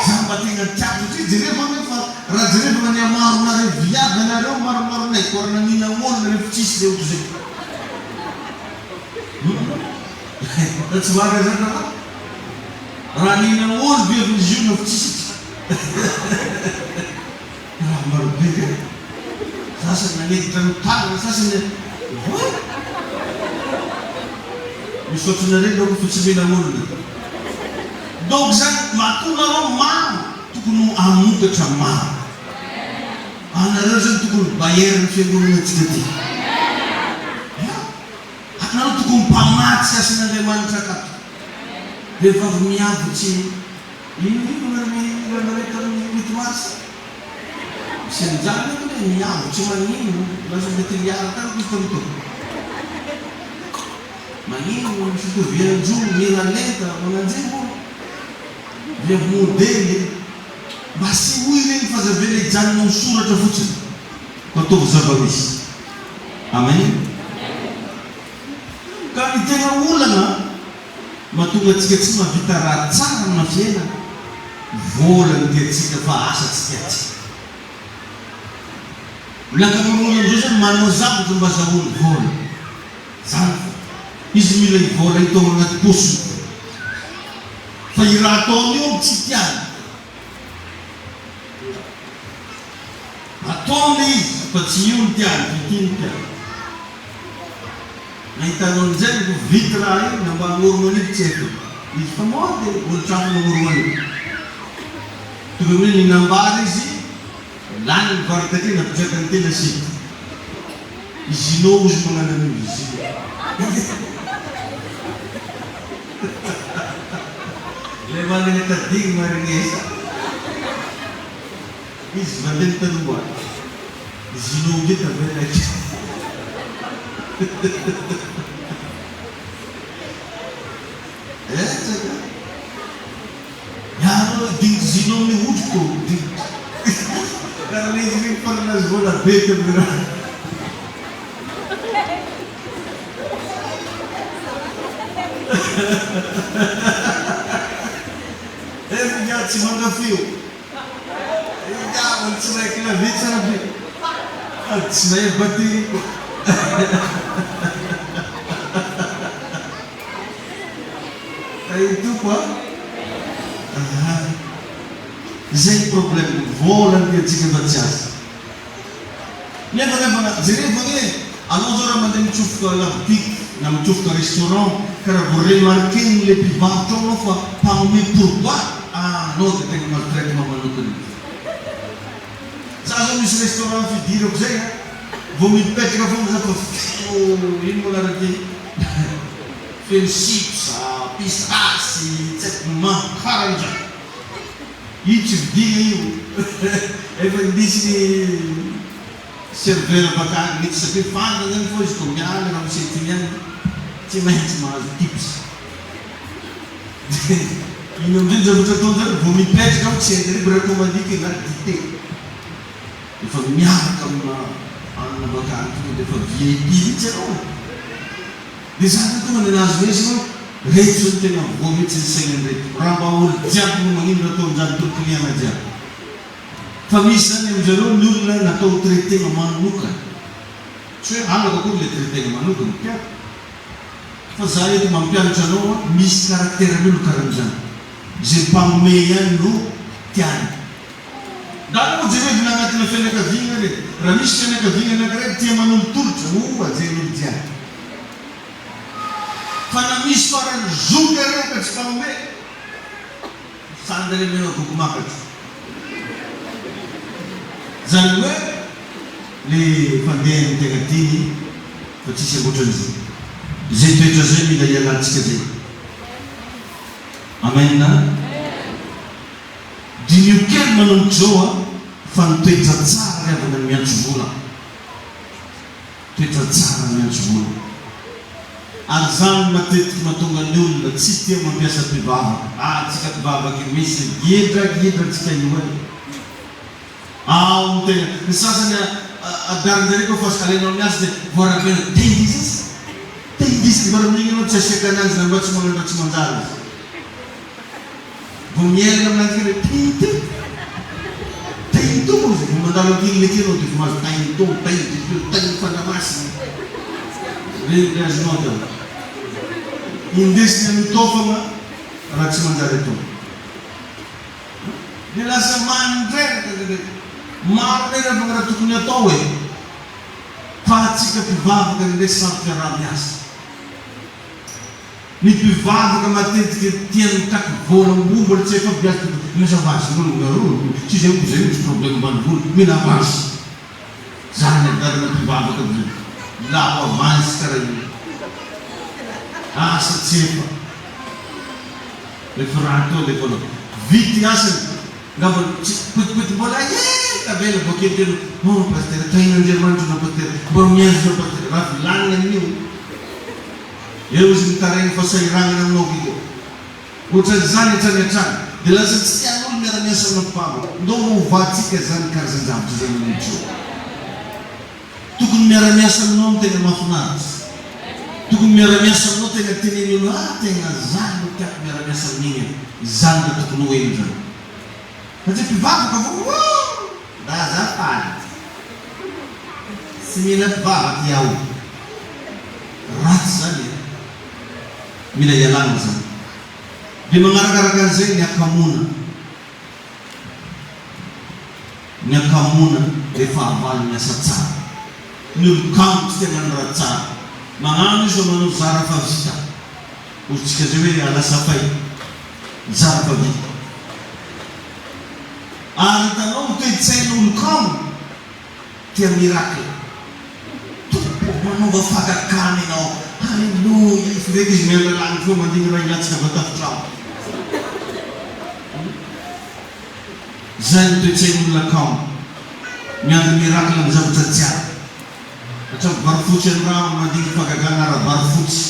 Za mba tegna tiako satria jerevo anie fa raha jerevagna ny hamaronareo viavy anareo maromaronay koa raha nagnina olo nareo fa tsisy le ohatry zay. Humm raha tsy marina zany rahalahy? Raha nihina olo viavy ny Ziona fa tsisy. Raha marobe ka. Sasany naniditra ny tanana, sasany Voa! Misaotra anareo aloha fa tsy mila olona. Donc zany matoa nareo maro tokony ho hamokatra maro. Anareo zany tokony bailleur ny fiangonana tsika ty. Ya! Anareo tokony mpamatsy hasin'Andriamanitra akato. Vehivavy miavotsy ino ino ry hiranareo tamin'ny huit mars? Misy an'izany ve hoe miavotsy magnino lasa mety niala tamiko izy tamin'ny taona. Magnino ny fitovian-jo miralenta mananjy moa viavy modely mba asehoy ireny fa aza avela hijanona ho soratra fotsiny fa ataovy zava-misy. Amen. Ka ny tena olana mahatonga antsika tsy mahavita raha tsara amina fiainana, vola no tiantsika fa asa tsy tiantsika. Ny ankamaroan'ny amin'izao zany manao zavatra mba azahoany vola. Zany fa izy mila io vola io tao anaty paosiny. Fa io raha ataony io tsy tiany. Ataony le izy fa tsy io no tiany fa ity no tiany. Nahitanao an'izay ny vao vita raha io na mba hanorina an'io tsy haiko. Izy fa mody e, olon-trafo manorina an'io. Tonga amin'ny hoe nihinam-bary izy, lany ny vary taty napetraka ny tena sita. I Gino ozy magnano an'io, i Gino. Ilay manana tadigny marinesa. Izy mandeha ny taloha. Gino nge tavela aky. Betsaka. Ianao dingy Gino amin'ny hoditro dingy. Karaha le izy regny farany nahazo vola be tamin'ny raha. Eh ingahy tsy mankafy io. Ingahy olo tsy mahay clavier tsara be. Sady tsy mahay batterie koa. Tahin'ny Tompo a! Aha. Izay ny problème, vola no tiantsika fa tsy asa. Nefa nefa na jerevo anie e! Anao zao raha mandeha mitsofoka la boutique na mitsofoka restaurant ka raha vao remarquer-n'ny le mpivarotra ao anao fa mpanome pourboire, ah anao dia tegna mahazo traitement manokana mihitsy. Za zao misy restaurant fidirako zay a, vao mipetraka foana za fa feno ino moa anarany ty? Feno chips, pistasy, tsy haiko maro karan'izany. Io tsy vidiana io efa indesiny serveur baka any mihitsy satria fantany zany fô izy ko miala ramose ty niany tsy maintsy mahazo tips de iny amizay ny zavatra ataony zany vao mipetraka ao tsy hainy ry recommandiko na dite efa miaraka amina hanina baka any tonga de efa vip mihitsy ianao e. Dia za zany tonga dia nahazo lesona hoe reto zao no tena voa mihitsy ny sainan'ireto. Raha mba olo jiaby no magnino raha ataon'izany tour client jiaby. Fa misy zany aminjareo ny olona natao ho traiter-na manokana. Tsy hoe halako akory le traiter-na manokana, tiako. Fa za eto mampianatra anao a, misy caractère-n'olo karan'izany. Izay mpanome ihany no tiany. Ndana moa jerevina agnatina fianakaviagna re, raha misy fianakaviagna anakiray tia manolotolotra, oh ajen'olo jiaby. Fa na misy farany zoky areo ka tsy mpagnome, sandry omena gogo makatra. Zany hoe le fandehany tegna tiany fa tsisy ankoatran'izay. Zay toetra zay mila ialantsika zay. Amen. Diniho kely manomboka izao a, fa ny toetra tsara ry havana ny miantso vola. Toetra tsara ny miantso vola. Ary izany no matetiky mahatonga ny olona tsy tia mampiasa mpivavaka. Ah, tsika mpivavaka io misy gidragidra tsika io e. Ao ny tena, ny sasany adarin-jareo koa fa alainao miasa dia voarabena tendizis, tendizis mba raha anao tsy asiaka ananjy na mba tsy magnano raha tsy manjary izy. Vao miherina aminanjy kely hoe tahin'ny Tompo, tahin'ny Tompo izy, vao mandalo ankiliny aty ianao dia efa mahazo tahin'ny Tompo, tahin'i Jesosy, tahin'ny Fanahy Masina. Ireny ilay azonao atao. Indesina mitaofana raha tsy manjary atao. Dia lasa mandreraka indraindray. Maro indray raha raha tokony atao e. Fa antsika mpivavaka indray samy fiaraha-miasa. Ny mpivavaka matetika tia mitaky vola ambony mbola tsy efa biazy tokony mazava azy ireo nareo tsy izay ko zay misy problème ambanivola mila avance zany adalana mpivavaka amzay lavo avance kara io asa tsy efa refa raha atao alefa anao vita ny asany ngamba tsy potipotim-bola hely tavela bakeo tena oh pasitera tahin'Andriamanitra anao pasitera mba miandry anao pasitera raha vilanina amin'io Eo izy mitaraina fa sahiragnana aminao video. Ohatran'izany hatrany hatrany. Dia lasa tsy tian'olo miara-miasa amina mpivavaka. Ndao mba hovantsika zany karazan-javatra zany manomboka izao. Tokony miara-miasa aminao no tena mahafinaritra. Tokony miara-miasa aminao tena tenen'ny olo ah tegna zah no tiako miara-miasa amin'igny e. Zany no tokony ho heno zany. Fa tsy mpivavaka vao woo! Azafady. Tsy mila mpivavaka iaho. Ratsy zany e. Mila ialana zany. Dia magnarakaraka an'izay ny hakamoana. Ny hakamoana dia fahavalon'ny asa tsara. Ny olon-kamo tsy te hagnano raha tsara. Magnano izy fa manao zara fa vita. Hoy tsika zay hoe alasafay. Zara fa vita. Ary hitanao ny toe-tsain'olon-kamo tia miracle. Tompo ô, manaova fahagagana Ianao. Haleloia! Izy ndraiky izy miala lanitra eo mandigny raha hilatsaka avy an-tafontrano. Zay ny toe-tsain'olona kamo. Miandry miracle amin'ny zavatra jiaby. Hatramin'ny vary fotsy andramo mandigny fahagagana ara-bary fotsy.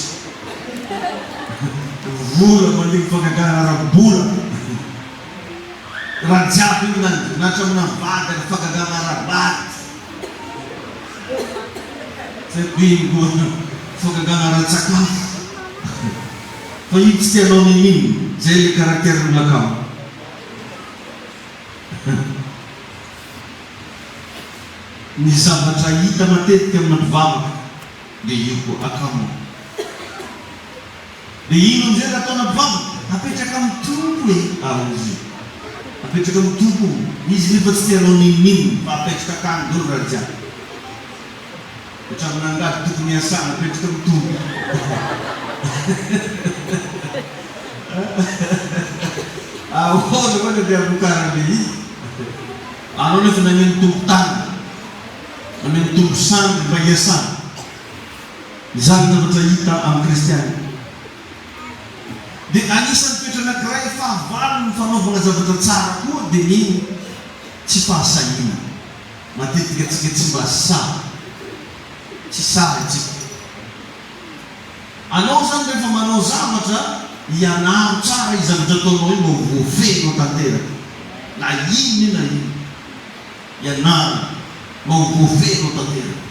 Vola mandigny fahagagana ara-bola. Raha jiaby io na na hatraminà vady ary fahagagana ara-bady. Tsy haiko ino koa fahagagana ara-tsakafo. Fa io tsy te hanao n'inon'inona. Zay le caractère n'olona kamo. Ny zavatra hita matetika amina mpivavaka dia io koa, akamo. Dia ino amin'izay raha ataona mpivavaka? Apetraka amin'ny Tompo e! Ahozy. Apetraka amin'ny Tompo. Izy nefa tsy te hanao n'inon'inona fa apetraka akany daholo raha jiaby. Hatramin'ny angady tokony hiasana apetraka amin'ny Tompo. Ahoana koa ny andeha hamokarana ilay izy? Anao nefa namen'ny Tompo tanana, namen'ny Tompo sandry mba hiasana. Izany zavatra hita amin'ny kristiana. Dia anisan'ny toetra anankiray fahavalon'ny fanaovana zavatra tsara koa dia ny tsy fahasahiana. Matetika antsika tsy mba sahy. Tsy sahy antsika. Anao izany rehefa manao zavatra, ianaro tsara io zavatra ataonao io mba ho voafehinao tanteraka. Na inona io na inona. Ianaro mba ho voafehinao tanteraka.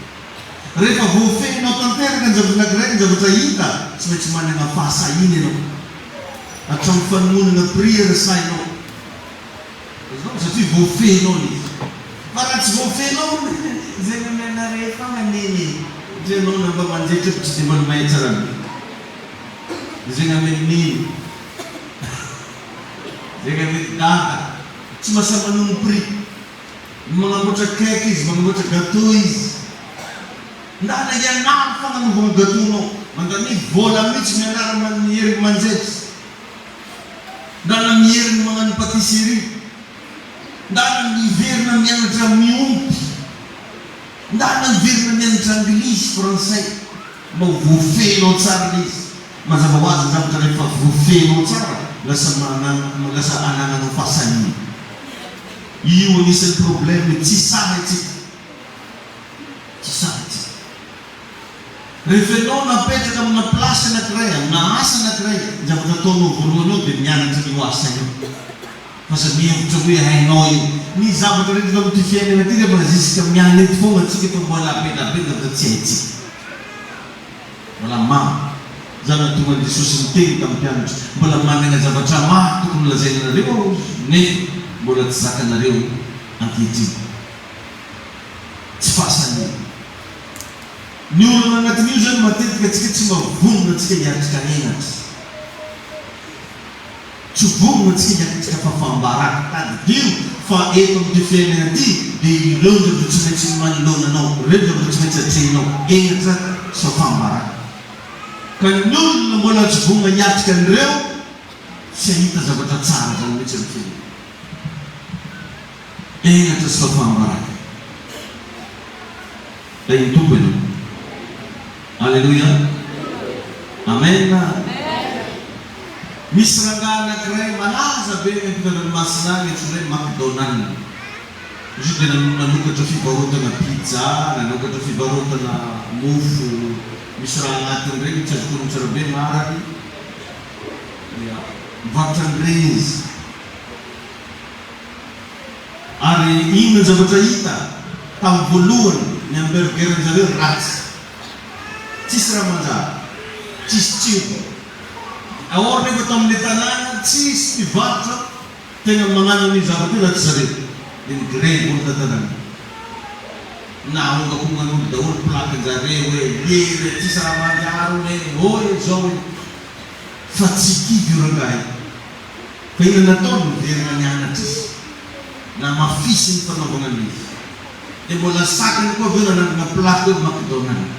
Rehefa voafehinao tanteraka ny zavatra anankiray, ny zavatra hita, tsy maintsy manana fahasahiana ianao. Hatramin'ny fanononana prière sahinao. Azonao? Satria voafehinao ilay izy. Fa raha tsy voafehinao, izay nomenareo foana neny e. Satria ianao na mba manjaitra tsy dia mba mahay tsara be. Izay namen'i neny. Izay namen'i dada. Tsy mahasahy manono prix. Magnamboatra cake izy, magnamboatra gateau izy. Ndana ianaro fagnanovagna gateau nao. Mandania vola mihitsy mianara mierigny manjaitra. Ndana mierigny magnano patisserie. Ndana miverina mianatra miompy. Ndana miverina mianatra anglisy, frantsay. Mba ho voafehinao tsara ilay izy. Mazava ho azy ny zavatra rehefa voafehinao tsara lasa manana lasa anananao fahasahiana. Io anisan'ny problème tsy sahy antsika. Tsy sahy antsika. Rehefa ianao napetraka amina place anakiray, amina asa anakiray, ny zavatra ataonao voalohany ao dia mianatra an'io asa io. Fa aza mihevitra hoe hainao io. Ny zavatra rehetra eto amin'ity fiainana ity rehefa jusque miala eto foana antsika efa mbola be da be zavatra tsy haintsika. Mbola maro. Izany nahatonga an'i Jesosy niteny tamin'ny mpianatra, Mbola manana zavatra maro tokony holazaina anareo Aho, nefa mbola tsy zakanareo ankehitriny. Tsy fahasahiana. Ny olana anatin'io izany matetika antsika tsy mba vonona antsika hiatrika henatra. Tsy vonona tsika hiatrika fahafaham-baraka. Tadidio fa eto amin'ity fiainana ity dia ireo ny zavatra tsy maintsy manoloana anao, ireo ny zavatra tsy maintsy atrehinao, henatra sy fahafaham-baraka. Ka ny olona mbola tsy vonona hiatrika an'ireo tsy hahita zavatra tsara izany mihitsy amin'ny fiainana. Henatra sy fahafaham-baraka. Tahin'ny Tompo ianao. Aleloia. Amen. Misy rangahy anankiray malaza be any ampitan-dranomasina any antsoina hoe McDonald. Izy io dia nanokatra fivarotana pizza, nanokatra fivarotana mofo misy raha agnatiny ireny, tsy azoko onony tsara be ny anarany. Dia mivarotra an'ireny izy. Ary inona ny zavatra hita tamin'ny voalohany, ny hamburger-njareo ratsy. Tsisy raha manjary. Tsisy tsirony. Or nefa tamin'ilay tanàna tsisy mpivarotra tegna magnano an'io zavatra io raha tsy zareo. Dia ni-grevy olo tan-tanàna. Nahongakongan'olo daholo plaque-njareo hoe lery e, tsisy raha manjary hono e, ô e, zao e. Fa tsy kivy io rangahy io. Fa inona nataony? Niverina nianatra izy. Namafisiny ny fanaovana an'izy. Dia mbola sakany koa avy eo nanangana plaque hoe McDonald.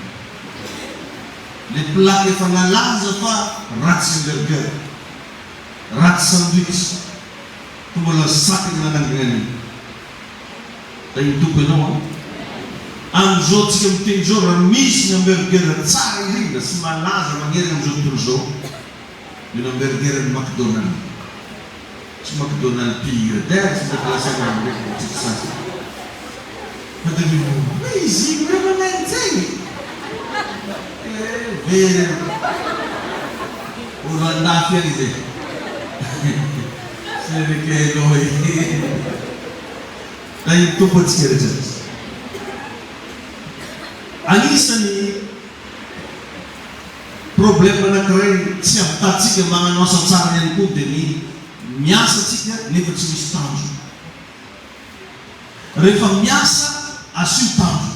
Le plaque efa nalaza fa ratsy hamburger, ratsy sandwich. Fa mbola sakany nanangana an'iny. Tahin'ny Tompo ianao an. Amin'izao tsika miteny izao raha misy ny hamburger tsara indrindra sy malaza manerana an'izao tontolo izao dia ny hamburger-n'ny McDonald. Tsy McDonald pire der tsy mety lasa anarany ndraiky vao tsy sasy. Fa dia hoe hoe izy iny hoe magnano zegny? Eh very anao. Olo andafy agny zay. Tsy nekenao e. Tahin'ny Tompo antsika rehetra rehetra. Anisany problème anakiray tsy avitantsika magnano asa tsara ihany koa dia ny miasa tsika nefa tsy misy tanjona. Rehefa miasa asio tanjona.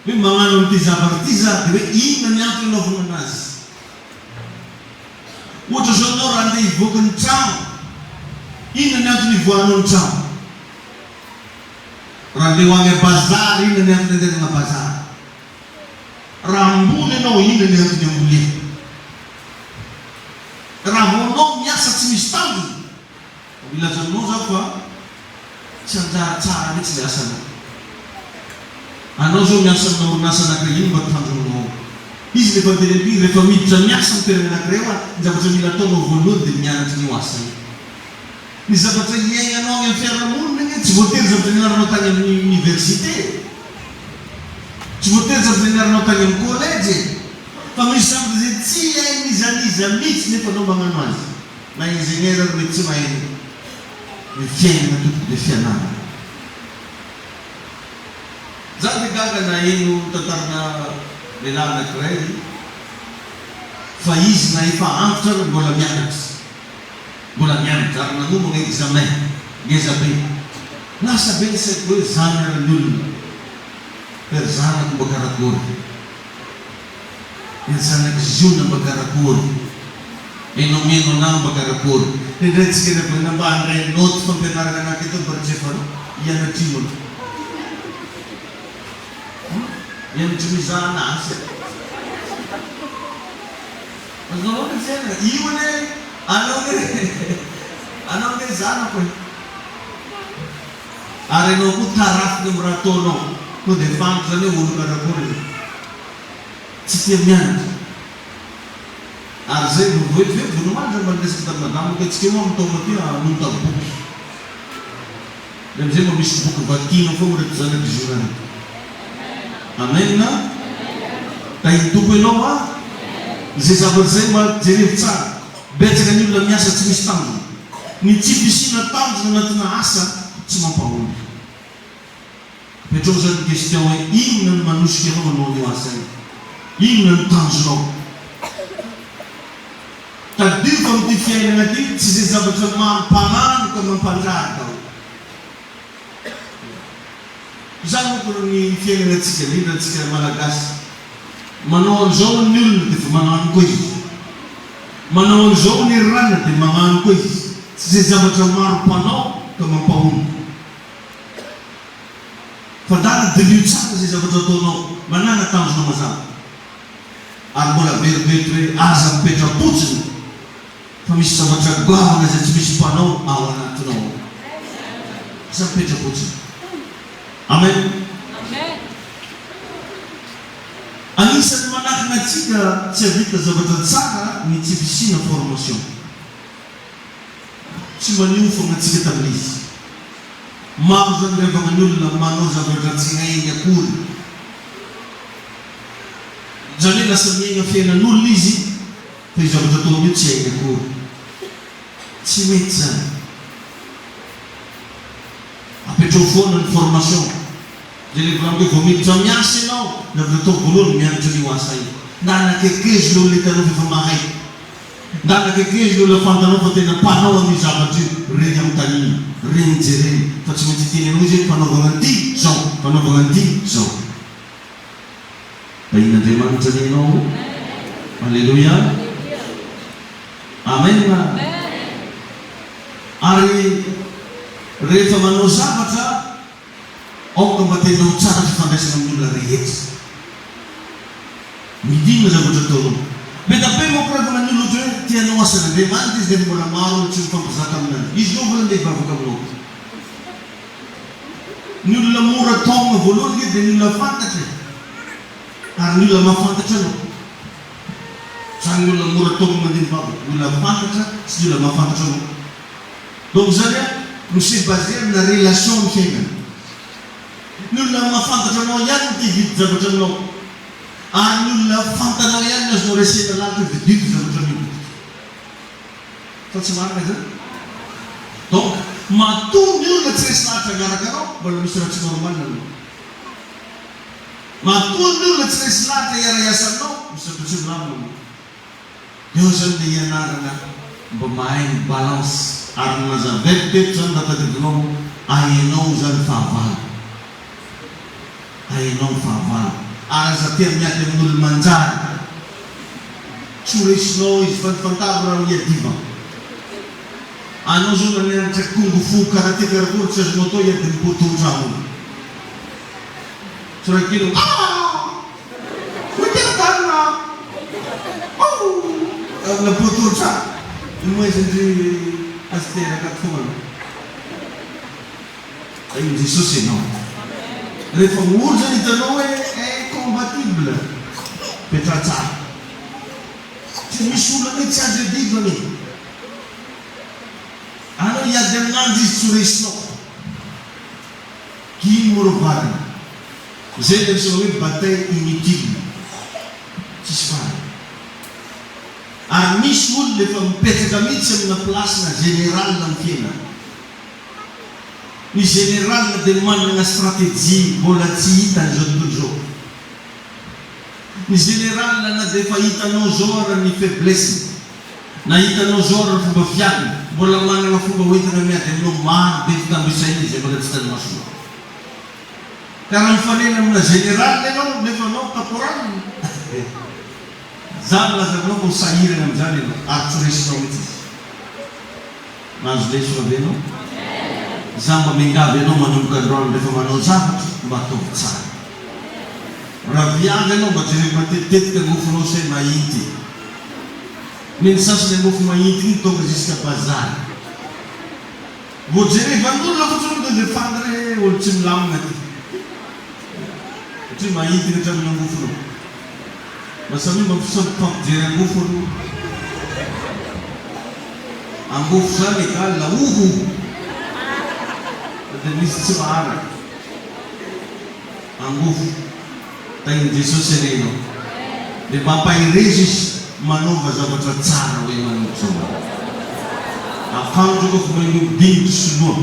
Hoe magnano an'ity zavatra ity za dia hoe inona ny antony anaovana anazy. Ohatra zao anao raha andeha hivoaka ny trano, inona ny antony hivoahanao ny trano? Raha andeha ho any a bazary, inona ny antony andehanana bazary? Raha hamboly ianao, inona ny antony hambolena? Raha vao anao miasa tsy misy tanjona, milaza aminao za fa tsy hanjary tsara mihitsy ilay asanao. Anao zao miasa amina orinasa anakiray, inona mba tanjonao ao? Izy le efa niteny an'ity, rehefa miditra miasa amin'ny toerana anakiray hoa, ny zavatra mila ataonao voalohany dia mianatra an'io asa io. Ny zavatra iainanao any amin'ny fiarahamonina anie tsy voatery zavatra nianaranao tany amin'ny université e! Tsy voatery zavatra nianaranao tany amin'ny collège e! Fa misy zavatra izay tsy hain'iza n'iza mihitsy nefa anao magnano azy. Na ingénieur ary mety tsy mahay an'io. Ny fiainana tompoko dia fianarana. Za dia gaga naheno tantarana lehilahy anakiray fa izy na efa antitra ary mbola mianatra. Mbola mianatra ary nanomana examen ngeza be. Lasa be ny saiko hoe zany ary ny olona. Fa ry zanako mba karakory? Ry zanak'i Ziona mba karakory? Enao mihaino anah mba karakory? Indraindray tsika ry havana mba handray note fampianarana anah teto mba ry Jefano hianatra ino anao? Hum? Hianatra mizaha anah asa? Azonao ahoana ny fiainana? Io anie anao anie anao anie zanako e! Ary ianao koa tarafiny amin'ny raha ataonao. Tonga dia fantatra izany hoe olo karakory ianao. Tsy tia mianatra. Ary izay vao vetivety vao nomaly angamba niresaka tamin'i madama hoe tsika io amin'ny taona ity hanonta boky. Dia amin'izay mba misy boky vakiana foana ireto zanak'i Ziona ireto. Amen. Tahin'ny Tompo ianao a. Izay zavatra izay mba jerevo tsara. Betsaka ny olona miasa tsy misy tanjona. Ny tsy fisiana tanjona anatina asa tsy mampahomby. Apetraho izany ny question hoe inona no manosika anao hanao an'io asa io? Inona no tanjonao? Tadidio fa amin'ity fiainana ity tsy izay zavatra mampanano ka mampanjary daholo. Izany manko ny fiainana antsika, indrindra antsika Malagasy. Manao an'izao ny olona dia vao manano koa izy. Manao an'izao ny rana dia magnano koa izy. Tsy izay zavatra maro mpanao ka mampahomby. Fa ndana diniho tsara izay zavatra ataonao, manàna tanjona mazava. Ary mbola averiberiko hoe aza mipetra-potsiny fa misy zavatra goavana izay tsy misy mpanao ao anatinao ao. Aza mipetra-potsiny. Amen. Anisan'ny manakana antsika tsy hahavita zavatra tsara ny tsy fisiana formation. Tsy maniofagna antsika tamin'izy. Maro zany revagna ny olona manao zavatra tsy hainy akory. Zany hoe lasa miaigna fiainan'olona izy fa io zavatra ataony io tsy hainy akory. Tsy mety zany. Apetrao foana ny formation. Dia ilay volaniko hoe vao miditra miasa ianao, ny zavatra atao voalohany mianatra an'io asa io. Ndana akekezo ilay olona hitanao fa efa mahay. Ndana akekezo ilay olona fantanao fa tena mpanao an'io zavatra io. Reny anontaniana, reny jerena, fa tsy maintsy hiteny anao izy hoe fanaovana an'ity izao, fanaovana an'ity izao. Tahian'Andriamanitra anie ianao. Aleloia. Amen. Ary rehefa manao zavatra. Aoka mba tena ho tsara fifandraisana amin'ny olona rehetra. Midina ny zavatra ataonao. Be da be manko raha vao ny olona ohatra hoe te hanao asan'Andriamanitra izy nefa mbola maro ny tsy mifampizaka aminany. Izy koa mbola andeha hivavaka aminao. Ny olona mora taomina voalohany ange dia ny olona fantatra e. Ary ny olona mahafantatra anao. Izany ny olona mora taomina mandeha mivavaka. Ny olona fantatra sy ny olona mahafantatra anao. Donc zany an, mi se baser amina relation ny fiainana. Ny olona mahafantatra anao ihany no te hividy zavatra aminao. Ary ny olona fantanao ihany no azonao resena lahatra hoe vidio ity zavatra amidiko ity. Sa tsy marina izany? Donc, matoa ny olona tsy resy lahatra miaraka anao, mbola misy raha tsy normal aminao. Matoa ny olona tsy resy lahatra hiara-hiasa aminao, misy zavatra tsy milamina aminao. Eo zany le ianarana mba mahay mi balance ary nazavaiko teto zany raha tadidinao ahenao zany fahavalo ahenao ny fahavalo ary aza tia miady amin'olo manjary tsy ho resinao izy fa ny fantaro raha ho iadivana anao zao na nianatra kung fu karate karakory tsy azonao atao hiady ny poteau trano tsy raha kely ah! Hoy tena vanona oh! Na pototra ny moezin-dry Pasitera akato foana. Tahin'i Jesosy ianao. Rehefa olo zany hitanao hoe incompatible, petraha tsara. Tsy misy olana hoe tsy azo iadivana e. Anao hiady aminanjy izy tsy ho resinao. K'ino moa reo vadiny? Izay ilay antsoina hoe bataille inutile, tsisy farany. Ary misy olona efa mipetraka mihitsy amina place-na général amin'ny fiainana. Ny général dia manana stratégie mbola tsy hitan'izao tontolo izao. Ny général na dia efa hitanao izao ara ny faiblesse-ny, na hitanao izao ara ny fomba fiadiny, mbola manana fomba hoentina miady aminao maro be tsy tambo isaina izay mbola tsy hitan'ny masonao. Ka raha mifanena amina général ianao nefa anao caporal za milaza aminao fa ho sahirana amin'izany ianao ary tsy resinao mihitsy izy. Mahazo lesona ve ianao? Za mba miangavy anao manomboka androany rehefa manao zavatra mba ataovy tsara. Raha viavy ianao mba jereo matetitetika ny mofonao say mahinty. Ny ny sasany mofo mahinty iny tonga jusqu'à bazary. Vao jerevan'olona fotsiny aloha dia fantatra hoe olo tsy milamina ty. Satria mahidina hatramin'ny angofonao. Mba samia mba mifampijery angofo aloha. Angofo zany egal oho. Fa dia misy tsy maharaka. Angofo. Tahin'i Jesosy anie ianao. Dia mba ampaherezo izy manaova zavatra tsara hoe manompo zao. Akanjo ko fa maimbo dinitry sinoa.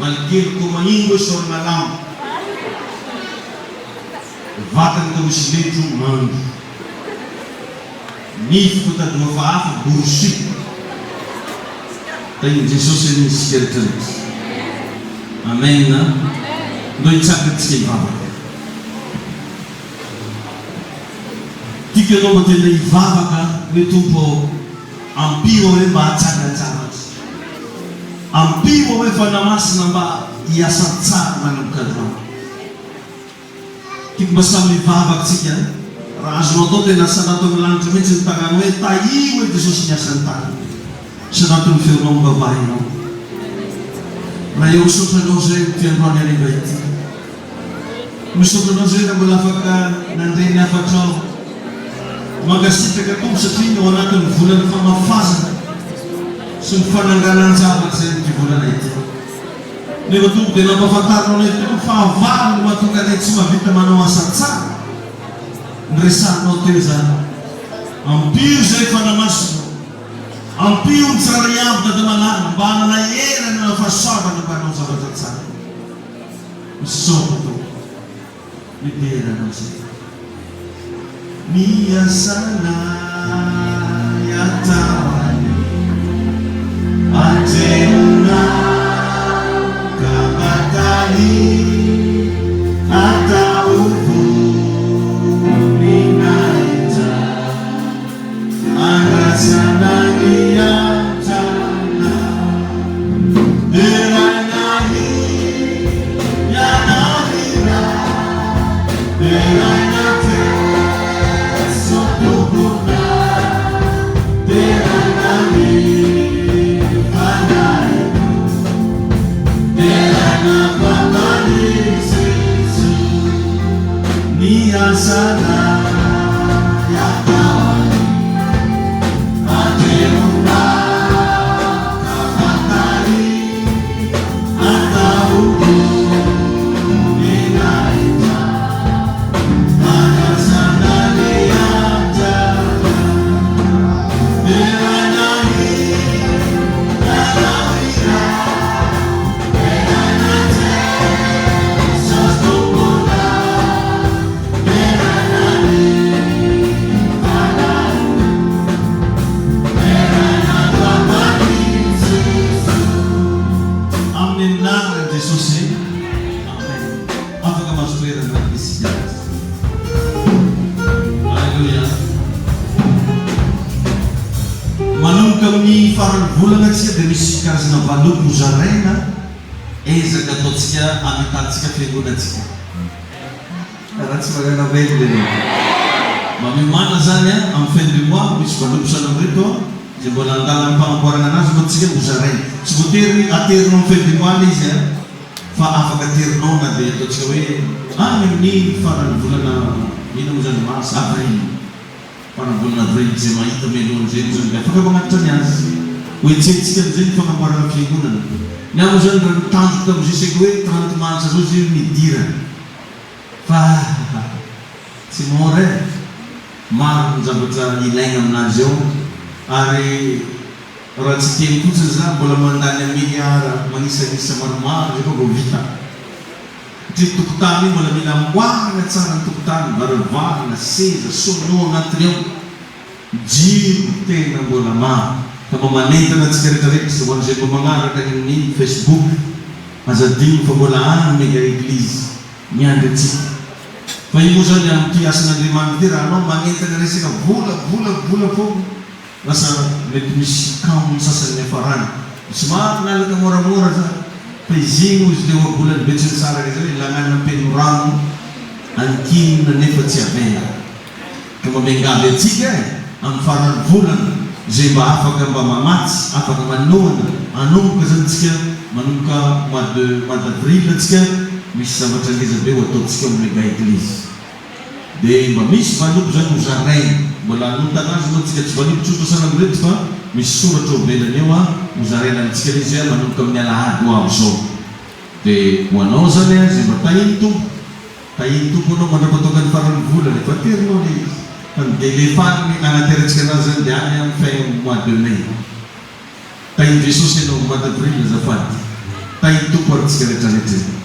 Valikely ko maimbo esorina lamba. Vatany ko misy letro mandro. Nify ko tady hafahafa borosio. Tahin'i Jesosy anie isika rehetra rehetra. Amen. Ndao hitsangana tsika hivavaka. Tiako ianao mba tena hivavaka hoe Tompo ô, ampio aho hoe mba hahatsangan-javatra. Ampio aho hoe Fanahy Masina mba hiasa tsara manomboka androany. Tiako mba samy hivavaka tsika. Raha azonao atao tena asanato amin'ny lanitra mihitsy ny tagnanao hoe tahio hoe Jesosy ny asan'ny tagnako. Asanato ny feonao mivavaha ianao. Ray ô misaotra anao izay amin'ity androany hariva ity. Misaotra anao izay raha mbola afaka nandre ny hafatrao. Mankasitraka Tompo satria ao anatin'ny volan'ny famafazana sy ny fananganan-javatra izay amin'ity volana ity. Nefa Tompo dia nampahafantarinao anay tokoa ny fahavalo no mahatonga anay tsy mahavita manao asa tsara. Noresahinao teo izany. Ampio izay Fanahy Masina. Ampio ny tsirairay avy Dada Malala mba hanana hery hanana fahasoavana mba hanao zavatra tsara. Misaotra Tompo. Midera Anao izay. Ny asanay atao any Atrehinao ka matahy Atao voninahitra Andrasana ny andranao Deraina ianao ry Ray Deraina Jeso Tomponay Deraina ny Fanahiko Deraina Mpaman'i Jeso Ny asanay atao any Atrehinao ka fantary Atao voninahitra Andrasana ny anjara Deraina ianao iray Deraina Jesosy Tomponay Deraina ny Fanahy Deraina Mpaman'i Jesoa. Amin'ny anaran'i Jesosy. Amen. Afaka mahazo toerana isika. Alléluia. Manomboka amin'ny faran'ny volana tsika dia misy karazana valopy ho zaraina, ezaka ataontsika hamitantsika fiangonantsika. Raha tsy mahay amen ianao. Mba miomàna zany an, amin'ny fin du mois misy valopy sahala amin'ireto an, izay mbola andalam-panamboarana anazy moa tsika ho zaraina. Tsy voatery aterinao amin'ny fin du mois ilay izy an, fa afaka aterinao na dia ataontsika hoe any amin'ny faran'ny volana inona moa izany mars, avril. Faran'ny volana avril izay mahita mialohan'izay moa izany dia afaka manatitra ny azy. Ho hetsehintsika amin'izay ny fanamboarana fiangonana. Ny ahy moa izany raha ny tanjoko tamin'izay saika hoe 30 mars zao izay no nidirana. Fa tsy mora e! Maro ny zavatra ilaina aminazy ao ary raha tsy hiteny fotsiny za mbola mandany am milliard manisanisa maromaro zay koa vao vita. Satria tokotany io mbola mila amboarina tsara ny tokotany, varavarana, seza, sono agnatiny ao, jiro tena mbola maro. Ka mba manentana antsika rehetra rehetra ho an'izay mba magnaraka any amin'ny facebook, aza adino fa mbola any mega eglise miandry antsika. Fa io moa zany amin'ity asan'Andriamanitra ity raha anao magnentana resaka vola vola vola foana lasa mety misy kamo ny sasany niafarany. Somary nalaka moramora za fa izy iny hozy le ohabolan'ny Betsimisaraka izay hoe lagnana feno rano ankinina nefa tsy avela. Ka mba miangavy antsika e, amin'ny faran'ny volana izay mba afaka mba mamatsy, afaka manohana, hanomboka zany tsika manomboka mois de mois d'avril tsika misy zavatra ngeza be ho ataontsika ao mega eglise. Dia mba misy valopy zany ho zaraina, mbola hanontana azy moa tsika, tsy valopy tsotra sahala amin'ireto fa misy soratra eo ivelany eo an, ho zaraina amintsika ilay izy an, manomboka amin'ny alahady ho avy izao. Dia ho anao zany an, izay mba tahin'ny Tompo. Tahin'ny Tompo anao mandrapatoaka ny faran'ny volana, efa aterinao ilay izy. Fa ny délai farany hanaterantsika anazy zany dia any amin'ny fin mois de mai. Tahin'i Jesosy ianao, mois d'avril azafady. Tahin'ny Tompo ary tsika rehetra rehetra e.